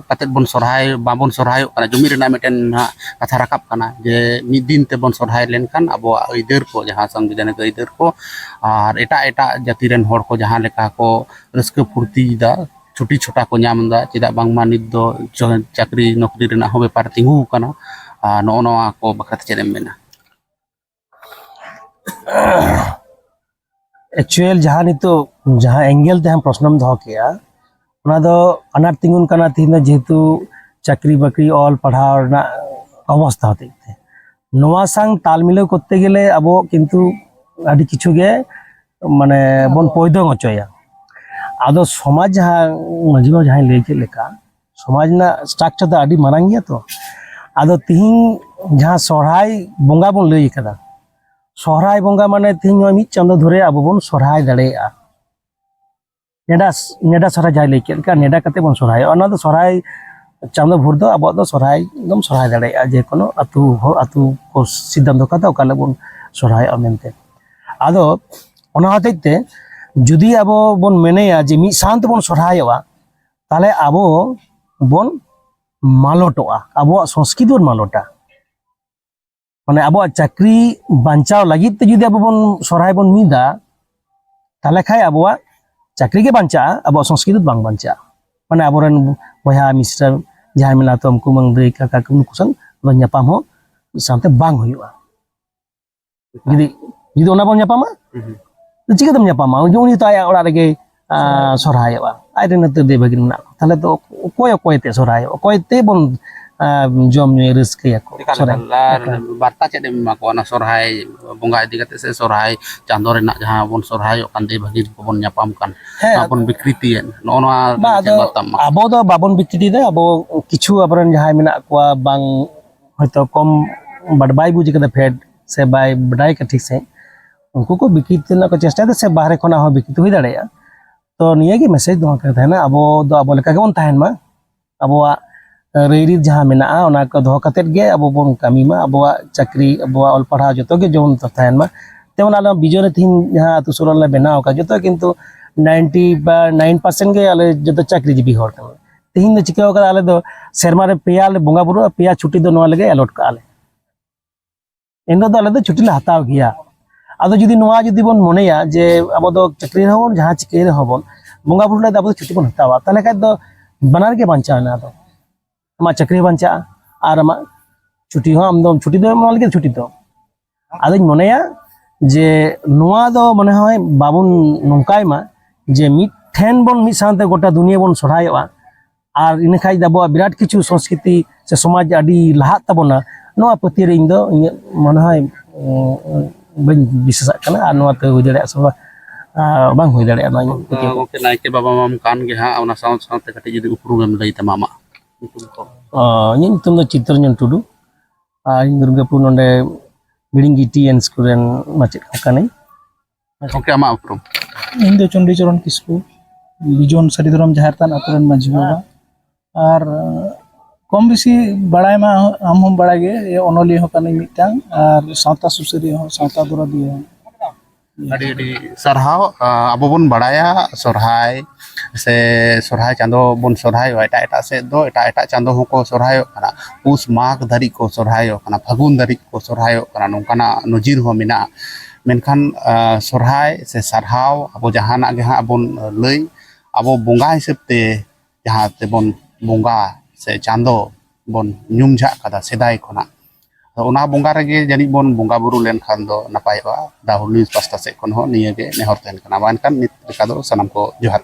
ᱠᱟᱛᱮᱫ ᱵᱚᱱ ᱥᱚᱨᱦᱟᱭ, ᱵᱟᱵᱚᱱ ᱥᱚᱨᱦᱟᱭᱚᱜ ᱠᱟᱱᱟ, ᱡᱩᱢᱤᱫ ᱨᱮᱱᱟᱜ ᱢᱤᱫᱴᱮᱱ ᱱᱟᱦᱟᱜ ᱠᱟᱛᱷᱟ ᱨᱟᱠᱟᱵ ᱠᱟᱱᱟ ᱡᱮ ᱢᱤᱫ ᱫᱤᱱ ᱛᱮᱵᱚᱱ ᱥᱚᱨᱦᱟᱭ ᱞᱮᱱᱠᱷᱟᱱ ᱟᱵᱚᱣᱟᱜ ᱟᱹᱭᱫᱟᱹᱨ ᱠᱚ, ᱡᱟᱦᱟᱸ ᱥᱟᱝᱵᱤᱫᱷᱟᱱᱤᱠ ᱟᱹᱭᱫᱟᱹᱨ ᱠᱚ, ᱟᱨ ᱮᱴᱟᱜ ᱮᱴᱟᱜ ᱡᱟᱹᱛᱤ ᱨᱮᱱ ᱦᱚᱲ ᱠᱚ ᱡᱟᱦᱟᱸ ᱞᱮᱠᱟ ᱠᱚ ᱨᱟᱹᱥᱠᱟᱹ ᱯᱷᱩᱨᱛᱤᱭᱮᱫᱟ, ᱪᱷᱩᱴᱤ ᱪᱷᱚᱴᱟ ᱠᱚ ᱧᱟᱢ ᱮᱫᱟ, ᱪᱮᱫᱟᱜ ᱵᱟᱝᱢᱟ ᱱᱤᱛ ᱫᱚ ᱪᱚ- ᱪᱟᱹᱠᱨᱤ ᱱᱚᱠᱨᱤ ᱨᱮᱱᱟᱜ ᱦᱚᱸ ᱵᱮᱯᱟᱨ ᱛᱤᱸᱜᱩ ᱟᱠᱟᱱᱟ᱾ ᱟᱨ ᱱᱚᱜᱼᱚ ᱱᱚᱣᱟ ᱠᱚ ᱵᱟᱠᱷᱨᱟ ᱛᱮ ᱪᱮᱫ ᱮᱢ ᱢᱮᱱᱟ? ᱮᱠᱪᱩᱭᱮᱞ ᱡᱟᱦᱟᱸ ᱱᱤᱛᱚᱜ ᱡᱟᱦᱟᱸ ᱮᱝᱜᱮᱞ ᱛᱮ ᱟᱢ ᱯᱨᱚᱥᱱᱚᱢ ᱫᱚᱦᱚ ᱠᱮᱜᱼᱟ, ᱚᱱᱟ ᱫᱚ ᱟᱱᱟᱴ ᱛᱤᱸᱜᱩᱱ ᱠᱟᱱᱟ ᱛᱮᱦᱮᱧ ᱫᱚ, ᱡᱮᱦᱮᱛᱩ ᱪᱟᱹᱠᱨᱤ ᱵᱟᱹᱠᱨᱤ ᱚᱞ ᱯᱟᱲᱦᱟᱣ ᱨᱮᱱᱟᱜ ᱚᱵᱚᱥᱛᱷᱟ ᱦᱚᱛᱮᱡ ᱛᱮ᱾ ᱱᱚᱣᱟ ᱥᱟᱝ ᱛᱟᱞ ᱢᱤᱞᱟᱹᱣ ᱠᱚᱨᱛᱮ ᱜᱮᱞᱮ ᱟᱵᱚ ᱠᱤᱱᱛᱩ ᱟᱹᱰᱤ ᱠᱤᱪᱷᱩ ᱜᱮ ᱢᱟᱱᱮ ᱵᱚᱱ ᱯᱚᱭᱫᱚᱝ ᱦᱚᱪᱚᱭᱟ᱾ ᱟᱫᱚ ᱥᱚᱢᱟᱡᱽ ᱡᱟᱦᱟᱸ ᱢᱟᱹᱡᱷᱤ ᱵᱟᱵᱟ ᱡᱟᱦᱟᱸᱭ ᱞᱟᱹᱭ ᱠᱮᱫ ᱞᱮᱠᱟ, ᱥᱚᱢᱟᱡᱽ ᱨᱮᱱᱟᱜ ᱥᱴᱨᱟᱠᱪᱟᱨ ᱫᱚ ᱟᱹᱰᱤ ᱢᱟᱨᱟᱝ ᱜᱮᱭᱟ ᱛᱚ᱾ ᱟᱫᱚ ᱛᱤᱦᱤᱧ ᱡᱟᱦᱟᱸ ᱥᱚᱨᱦᱟᱭ ᱵᱚᱸᱜᱟ ᱵᱚᱱ ᱞᱟᱹᱭ ᱠᱟᱫᱟ, ᱥᱚᱦᱨᱟᱭ ᱵᱚᱸᱜᱟ ᱢᱟᱱᱮ ᱛᱤᱦᱤᱧ ᱱᱚᱜᱼᱚᱭ ᱢᱤᱫ ᱪᱟᱸᱫᱚ ᱫᱷᱚᱨᱮ ᱟᱵᱚ ᱵᱚᱱ ᱥᱚᱨᱦᱟᱭ ᱫᱟᱲᱮᱭᱟᱜᱼᱟ᱾ ᱱᱮᱰᱟ ᱱᱮᱰᱟ ᱥᱚᱨᱦᱟᱭ ᱡᱟᱦᱟᱸᱭ ᱞᱟᱹᱭ ᱠᱮᱫ ᱞᱮᱠᱟ, ᱱᱮᱰᱟ ᱠᱟᱛᱮ ᱵᱚᱱ ᱥᱚᱨᱦᱟᱭᱚᱜᱼᱟ᱾ ᱚᱱᱟ ᱫᱚ ᱥᱚᱨᱦᱟᱭ ᱪᱟᱸᱫᱚ ᱵᱷᱳᱨ ᱫᱚ ᱟᱵᱚᱣᱟᱜ ᱫᱚ ᱥᱚᱨᱦᱟᱭ ᱫᱚᱢ ᱥᱚᱨᱦᱟᱭ ᱫᱟᱲᱮᱭᱟᱜᱼᱟ, ᱡᱮᱠᱳᱱᱳ ᱟᱹᱛᱩ ᱦᱚᱲ, ᱟᱹᱛᱩ ᱠᱚ ᱥᱤᱫᱽᱫᱷᱟᱱᱛᱚ ᱠᱟᱛᱮ ᱚᱠᱟ ᱦᱤᱞᱳᱜ ᱵᱚᱱ ᱥᱚᱨᱦᱟᱭᱚᱜᱼᱟ ᱢᱮᱱᱛᱮ᱾ ᱟᱫᱚ ᱚᱱᱟ ᱦᱚᱛᱮᱡ ᱛᱮ ᱡᱩᱫᱤ ᱟᱵᱚ ᱵᱚᱱ ᱢᱮᱱᱮᱭᱟ ᱡᱮ ᱢᱤᱫ ᱥᱟᱶ ᱛᱮᱵᱚᱱ ᱥᱚᱨᱦᱟᱭᱚᱜᱼᱟ, ᱛᱟᱦᱚᱞᱮ ᱟᱵᱚ ᱵᱚᱱ ᱢᱟᱞᱚᱴᱚᱜᱼᱟ, ᱟᱵᱚᱣᱟᱜ ᱥᱚᱝᱥᱠᱨᱤᱛᱤ ᱵᱚᱱ ᱢᱟᱞᱚᱴᱟ᱾ ᱢᱟᱱᱮ ᱟᱵᱚᱣᱟᱜ ᱪᱟᱹᱠᱨᱤ ᱵᱟᱧᱪᱟᱣ ᱞᱟᱹᱜᱤᱫ ᱛᱮ ᱡᱩᱫᱤ ᱟᱵᱚ ᱵᱚᱱ ᱥᱚᱨᱦᱟᱭ ᱵᱚᱱ ᱢᱤᱫᱟ, ᱛᱟᱦᱚᱞᱮ ᱠᱷᱟᱡ ᱟᱵᱚᱣᱟᱜ ᱪᱟᱹᱠᱨᱤ ᱜᱮ ᱵᱟᱧᱪᱟᱜᱼᱟ, ᱟᱵᱚᱣᱟᱜ ᱥᱚᱝᱥᱠᱨᱤᱛᱤ ᱫᱚ ᱵᱟᱝ ᱵᱟᱧᱪᱟᱜᱼᱟ᱾ ᱢᱟᱱᱮ ᱟᱵᱚᱨᱮᱱ ᱵᱚᱭᱦᱟ ᱢᱤᱥᱨᱟ ᱡᱟᱦᱟᱸᱭ ᱢᱮᱱᱟᱜ ᱛᱟᱵᱚᱱ, ᱠᱩᱢᱟᱹᱝ ᱫᱟᱹᱭ ᱠᱟᱠᱟ ᱠᱚ, ᱱᱩᱠᱩ ᱥᱟᱶ ᱧᱟᱯᱟᱢ ᱦᱚᱸ ᱢᱤᱫ ᱥᱟᱶᱛᱮ ᱵᱟᱝ ᱦᱩᱭᱩᱜᱼᱟ᱾ ᱡᱩᱫᱤ ᱡᱩᱫᱤ ᱚᱱᱟ ᱵᱚᱱ ᱧᱟᱯᱟᱢᱟ, ᱦᱩᱸ᱾ ᱪᱤᱠᱟᱹᱛᱮᱢ ᱧᱟᱯᱟᱢᱟ? ᱩᱱᱤ ᱩᱱᱤ ᱛᱚ ᱟᱭᱟᱜ ᱚᱲᱟᱜ ᱨᱮᱜᱮ, ᱟ, ᱥᱚᱨᱦᱟᱭᱚᱜᱼᱟ, ᱟᱡᱨᱮᱱ ᱟᱹᱛᱩ ᱫᱟᱹᱭ ᱵᱷᱟᱹᱜᱤᱱ ᱢᱮᱱᱟᱜ ᱠᱚ, ᱛᱟᱦᱚᱞᱮ ᱫᱚ ᱚᱠᱚᱭ ᱚᱠᱚᱭ ᱛᱮ ᱥᱚᱨᱦᱟᱭᱚᱜᱼᱟ? ᱚᱠᱚᱭ ᱛᱮ ᱵᱚᱱ, ᱟ, ᱡᱚᱢ ᱧᱩᱭᱟ, ᱨᱟᱹᱥᱠᱟᱹᱭᱟᱠᱚ? ᱮᱠᱟᱞ, ᱥᱚᱨᱦᱟᱭ ᱮᱠᱟᱞ᱾ ᱟᱨ ᱮᱠᱟᱞ᱾ ᱵᱟᱨᱛᱟ ᱪᱮᱫ ᱮᱢ ᱮᱢᱟ ᱠᱚᱣᱟ ᱚᱱᱟ ᱥᱚᱨᱦᱟᱭ ᱵᱚᱸᱜᱟ ᱤᱫᱤ ᱠᱟᱛᱮ, ᱥᱮ ᱥᱚᱨᱦᱟᱭ ᱪᱟᱸᱫᱚ ᱨᱮᱱᱟᱜ ᱡᱟᱦᱟᱸ ᱵᱚᱱ ᱥᱚᱨᱦᱟᱭᱚᱜ ᱠᱟᱱ, ᱫᱟᱹᱭ ᱵᱷᱟᱹᱜᱤᱱ ᱠᱚᱵᱚᱱ ᱧᱟᱯᱟᱢ ᱠᱟᱱ, ᱦᱮᱸ᱾ ᱱᱚᱣᱟ ᱵᱚᱱ ᱵᱤᱠᱨᱤᱛᱤᱭᱮᱫ, ᱱᱚᱜᱼᱚ ᱱᱚᱣᱟ ᱵᱟᱝ, ᱪᱮᱫ ᱟᱫᱚ ᱵᱟᱨᱛᱟ ᱮᱢᱟ ᱠᱚᱣᱟ? ᱟᱵᱚ ᱫᱚ ᱵᱟᱵᱚᱱ ᱵᱤᱠᱨᱤᱛᱤᱭᱮᱫᱟ, ᱟᱵᱚ ᱠᱤᱪᱷᱩ ᱟᱵᱚᱨᱮᱱ ᱡᱟᱦᱟᱸᱭ ᱢᱮᱱᱟᱜ ᱠᱚᱣᱟ, ᱵᱟᱝ ᱦᱚᱭᱛᱚ ᱠᱚᱢ ᱵᱟᱰ-, ᱵᱟᱭ ᱵᱩᱡᱽ ᱠᱟᱫᱟ ᱯᱷᱮᱰ, ᱥᱮ ᱵᱟᱭ ᱵᱟᱰᱟᱭ ᱠᱟᱫᱟ ᱴᱷᱤᱠ ᱥᱟᱺᱦᱤᱡ, ᱩᱱᱠᱩ ᱠᱚ ᱵᱤᱠᱨᱤᱛᱤ ᱨᱮᱱᱟᱜ ᱠᱚ ᱪᱮᱥᱴᱟᱭᱮᱫᱟ, ᱥᱮ ᱵᱟᱦᱨᱮ ᱠᱷᱚᱱᱟᱜ ᱦᱚᱸ ᱵᱤᱠᱨᱤᱛᱤ ᱦᱩᱭ ᱫᱟᱲᱮᱭᱟᱜᱼᱟ᱾ ᱛᱚ ᱱᱤᱭᱟᱹ ᱜᱮ ᱢᱮᱥᱮᱡᱽ ᱫᱚ ᱠᱟᱱ ᱛᱟᱦᱮᱱᱟ, ᱟᱵᱚ ᱫᱚ ᱟᱵᱚ ᱞᱮᱠᱟ ᱜᱮᱵᱚᱱ ᱛᱟᱦᱮᱱ ᱢᱟ, ᱟᱵᱚᱣᱟᱜ ᱨᱟᱹᱭᱨᱤᱛ ᱡᱟᱦᱟᱸ ᱢᱮᱱᱟᱜᱼᱟ ᱚᱱᱟ ᱠᱚ ᱫᱚᱦᱚ ᱠᱟᱛᱮᱫ ᱜᱮ ᱟᱵᱚ ᱵᱚᱱ ᱠᱟᱹᱢᱤ ᱢᱟ, ᱟᱵᱚᱣᱟᱜ ᱪᱟᱹᱠᱨᱤ, ᱟᱵᱚᱣᱟᱜ ᱚᱞ ᱯᱟᱲᱦᱟᱣ ᱡᱚᱛᱚ ᱜᱮ ᱡᱮᱢᱚᱱ ᱛᱟᱦᱮᱱ ᱢᱟ᱾ ᱡᱮᱢᱚᱱ ᱟᱞᱮ ᱵᱤᱡᱚᱭ ᱨᱮ ᱛᱤᱦᱤᱧ ᱡᱟᱦᱟᱸ ᱟᱹᱛᱩ ᱥᱳᱞᱳ ᱞᱮ ᱵᱮᱱᱟᱣ ᱟᱠᱟᱫ, ᱡᱚᱛᱚ ᱠᱤᱱᱛᱩ ᱱᱟᱭᱤᱱᱴᱤ ᱵᱟ ᱱᱟᱭᱤᱱ ᱯᱟᱨᱥᱮᱱᱴ ᱜᱮ ᱟᱞᱮ ᱡᱚᱛᱚ ᱪᱟᱹᱠᱨᱤᱡᱤᱵᱤ ᱦᱚᱲ ᱠᱟᱱᱟ᱾ ᱛᱤᱦᱤᱧ ᱫᱚ ᱪᱤᱠᱟᱹᱣ ᱠᱟᱫᱟ, ᱟᱞᱮ ᱫᱚ ᱥᱮᱨᱢᱟ ᱨᱮ ᱯᱮᱭᱟ ᱞᱮ ᱵᱚᱸᱜᱟ ᱵᱩᱨᱩᱜᱼᱟ, ᱯᱮᱭᱟ ᱪᱷᱩᱴᱤ ᱫᱚ ᱱᱚᱣᱟ ᱞᱟᱹᱜᱤᱫ ᱮᱞᱚᱴ ᱠᱟᱜᱼᱟ ᱞᱮ᱾ ᱮᱱᱦᱤᱞᱳᱜ ᱫᱚ ᱟᱞᱮ ᱫᱚ ᱪᱷᱩᱴᱤ ᱞᱮ ᱦᱟᱛᱟᱣ ᱜᱮᱭᱟ᱾ ᱟᱫᱚ ᱡᱩᱫᱤ ᱱᱚᱣᱟ ᱡᱩᱫᱤ ᱵᱚᱱ ᱢᱚᱱᱮᱭᱟ ᱡᱮ ᱟᱵᱚ ᱫᱚ ᱪᱟᱹᱠᱨᱤ ᱨᱮᱦᱚᱸ ᱵᱚᱱ, ᱡᱟᱦᱟᱸ ᱪᱤᱠᱟᱹᱭ ᱨᱮᱦᱚᱸ ᱵᱚᱱ, ᱵᱚᱸᱜᱟ ᱵᱩᱨᱩ ᱦᱤᱞᱳᱜ ᱫᱚ ᱟᱵᱚ ᱫᱚ ᱪᱷᱩᱴᱤ ᱵᱚᱱ ᱦᱟᱛᱟᱣᱟ, ᱛᱟᱦᱚᱞᱮ ᱠᱷᱟᱡ ᱫᱚ ᱵᱟᱱᱟᱨ ᱜᱮ ᱵᱟᱧᱪᱟᱣ ᱮᱱᱟ᱾ ᱟᱫᱚ ᱟᱢᱟᱜ ᱪᱟᱹᱠᱨᱤ ᱦᱚᱸ ᱵᱟᱧᱪᱟᱜᱼᱟ ᱟᱨ ᱟᱢᱟᱜ ᱪᱷᱩᱴᱤ ᱦᱚᱸ, ᱟᱢ ᱫᱚ ᱪᱷᱩᱴᱤ ᱫᱚ ᱮᱢᱟ ᱞᱟᱹᱜᱤᱫ ᱪᱷᱩᱴᱤ ᱫᱚ᱾ ᱟᱫᱚᱧ ᱢᱚᱱᱮᱭᱟ ᱡᱮ ᱱᱚᱣᱟ ᱫᱚ ᱢᱚᱱᱮ ᱦᱚᱭ ᱵᱟᱵᱚᱱ ᱱᱚᱝᱠᱟᱭ ᱢᱟ ᱡᱮ ᱢᱤᱫ ᱴᱷᱮᱱ ᱵᱚᱱ ᱢᱤᱫ ᱥᱟᱶᱛᱮ ᱜᱚᱴᱟ ᱫᱩᱱᱤᱭᱟᱹ ᱵᱚᱱ ᱥᱚᱨᱦᱟᱭᱚᱜᱼᱟ, ᱟᱨ ᱤᱱᱟᱹ ᱠᱷᱟᱡ ᱫᱚ ᱟᱵᱚᱣᱟᱜ ᱵᱤᱨᱟᱴ ᱠᱤᱪᱷᱩ ᱥᱚᱝᱥᱠᱨᱤᱛᱤ ᱥᱮ ᱥᱚᱢᱟᱡᱽ ᱟᱹᱰᱤ ᱞᱟᱦᱟᱜ ᱛᱟᱵᱚᱱᱟ, ᱱᱚᱣᱟ ᱯᱟᱹᱛᱭᱟᱹᱣ ᱨᱮ ᱤᱧ ᱫᱚ ᱤᱧᱟᱹᱜ ᱢᱚᱱᱮ ᱦᱚᱭ, ᱩᱸ, ᱵᱟᱹᱧ ᱵᱤᱥᱥᱟᱹᱥᱟᱜ ᱠᱟᱱᱟ᱾ ᱟᱨ ᱱᱚᱣᱟ ᱛᱮ ᱦᱩᱭ ᱫᱟᱲᱮᱭᱟᱜᱼᱟ ᱥᱮ ᱵᱟᱝ, ᱟᱸ, ᱵᱟᱝ ᱦᱩᱭ ᱫᱟᱲᱮᱭᱟᱜᱼᱟ ᱱᱚᱣᱟ ᱤᱧᱟᱹᱜ ᱯᱟᱹᱛᱭᱟᱹᱣ᱾ ᱜᱚᱢᱠᱮ, ᱱᱟᱭᱠᱮ ᱵᱟᱵᱟ ᱢᱟᱢ ᱠᱟᱱ ᱜᱮ ᱦᱟᱸᱜ, ᱚᱱᱟ ᱥᱟᱶ ᱥᱟᱶᱛᱮ ᱠᱟᱹᱴᱤᱡ ᱡᱩᱫᱤ ᱩᱯᱨᱩᱢ ᱮᱢ ᱞᱟᱹᱭ ᱛᱟᱢᱟ ᱟᱢᱟᱜ ᱧᱩᱛᱩᱢ ᱠᱚ᱾ ᱚ, ᱤᱧᱟᱹᱜ ᱧᱩᱛᱩᱢ ᱫᱚ ᱪᱤᱛᱛᱚᱨᱚᱧᱡᱚᱱ ᱴᱩᱰᱩ, ᱟᱨ ᱤᱧ ᱫᱩᱨᱜᱟᱯᱩᱨ ᱱᱚᱰᱮ ᱵᱤᱲᱤᱝᱜᱤ ᱴᱤ ᱮᱱ ᱥᱠᱩᱞ ᱨᱮᱱ ᱢᱟᱪᱮᱫ ᱠᱟᱱᱟᱹᱧ᱾ ᱜᱚᱢᱠᱮ, ᱟᱢᱟᱜ ᱩᱯᱨᱩᱢ? ᱤᱧ ᱫᱚ ᱪᱚᱱᱰᱤᱪᱚᱨᱚᱱ ᱠᱤᱥᱠᱩ, ᱵᱤᱡᱚᱱ ᱥᱟᱹᱨᱤ ᱫᱷᱚᱨᱚᱢ ᱡᱟᱦᱮᱨ ᱛᱷᱟᱱ ᱟᱛᱳ ᱨᱮᱱ ᱢᱟᱹᱡᱷᱤ ᱵᱟᱵᱟ᱾ ᱟᱨ ᱠᱚᱢ ᱵᱮᱥᱤ ᱵᱟᱲᱟᱭ ᱢᱟ ᱟᱢ ᱦᱚᱸᱢ ᱵᱟᱲᱟᱭ ᱜᱮ, ᱚᱱᱚᱞᱤᱭᱟᱹ ᱦᱚᱸ ᱠᱟᱹᱱᱟᱹᱧ ᱢᱤᱫᱴᱟᱝ, ᱟᱨ ᱥᱟᱶᱛᱟ ᱥᱩᱥᱟᱹᱨᱤᱭᱟᱹ ᱦᱚᱸ, ᱥᱟᱶᱛᱟ ᱫᱚᱨᱚᱫᱤᱭᱟᱹ ᱦᱚᱸ᱾ ᱟᱹᱰᱤ ᱟᱹᱰᱤ ᱥᱟᱨᱦᱟᱣ᱾ ᱟᱸ, ᱟᱵᱚ ᱵᱚᱱ ᱵᱟᱲᱟᱭᱟ ᱥᱚᱨᱦᱟᱭ ᱥᱮ ᱥᱚᱨᱦᱟᱭ ᱪᱟᱸᱫᱚ ᱵᱚᱱ ᱥᱚᱨᱦᱟᱭᱚᱜᱼᱟ, ᱮᱴᱟᱜ ᱮᱴᱟᱜ ᱥᱮᱫ ᱫᱚ ᱮᱴᱟᱜ ᱮᱴᱟᱜ ᱪᱟᱸᱫᱚ ᱦᱚᱸᱠᱚ ᱥᱚᱨᱦᱟᱭᱚᱜ ᱠᱟᱱᱟ, ᱯᱩᱥ ᱢᱟᱜᱽ ᱫᱷᱟᱹᱨᱤᱡ ᱠᱚ ᱥᱚᱨᱦᱟᱭᱚᱜ ᱠᱟᱱᱟ, ᱯᱷᱟᱹᱜᱩᱱ ᱫᱷᱟᱹᱨᱤᱡ ᱠᱚ ᱥᱚᱨᱦᱟᱭᱚᱜ ᱠᱟᱱᱟ, ᱱᱚᱝᱠᱟᱱᱟᱜ ᱱᱚᱡᱤᱨ ᱦᱚᱸ ᱢᱮᱱᱟᱜᱼᱟ᱾ ᱢᱮᱱᱠᱷᱟᱱ, ᱟᱸ, ᱥᱚᱨᱦᱟᱭ ᱥᱮ ᱥᱟᱨᱦᱟᱣ ᱟᱵᱚ ᱡᱟᱦᱟᱱᱟᱜ ᱜᱮ ᱦᱟᱸᱜ ᱵᱚᱱ ᱞᱟᱹᱭ, ᱟᱵᱚ ᱵᱚᱸᱜᱟ ᱦᱤᱥᱟᱹᱵ ᱛᱮ ᱡᱟᱦᱟᱸ ᱛᱮᱵᱚᱱ ᱵᱚᱸᱜᱟ ᱥᱮ ᱪᱟᱸᱫᱚ ᱵᱚᱱ ᱧᱩᱢ ᱡᱷᱟᱜ ᱠᱟᱫᱟ ᱥᱮᱫᱟᱭ ᱠᱷᱚᱱᱟᱜ, ᱟᱫᱚ ᱚᱱᱟ ᱵᱚᱸᱜᱟ ᱨᱮᱜᱮ ᱡᱟᱹᱱᱤᱡ ᱵᱚᱱ ᱵᱚᱸᱜᱟ ᱵᱩᱨᱩ ᱞᱮᱱᱠᱷᱟᱱ ᱫᱚ ᱱᱟᱯᱟᱭᱚᱜᱼᱟ᱾ ᱫᱟ ᱦᱩᱞ ᱱᱤᱭᱩᱡᱽ ᱯᱟᱥᱴᱟ ᱥᱮᱫ ᱠᱷᱚᱱ ᱦᱚᱸ ᱱᱤᱭᱟᱹ ᱜᱮ ᱱᱮᱦᱚᱨ ᱛᱟᱦᱮᱱ ᱠᱟᱱᱟ᱾ ᱢᱟ ᱮᱱᱠᱷᱟᱱ ᱱᱤᱛ ᱞᱮᱠᱟ ᱫᱚ ᱥᱟᱱᱟᱢ ᱠᱚ ᱡᱚᱦᱟᱨ᱾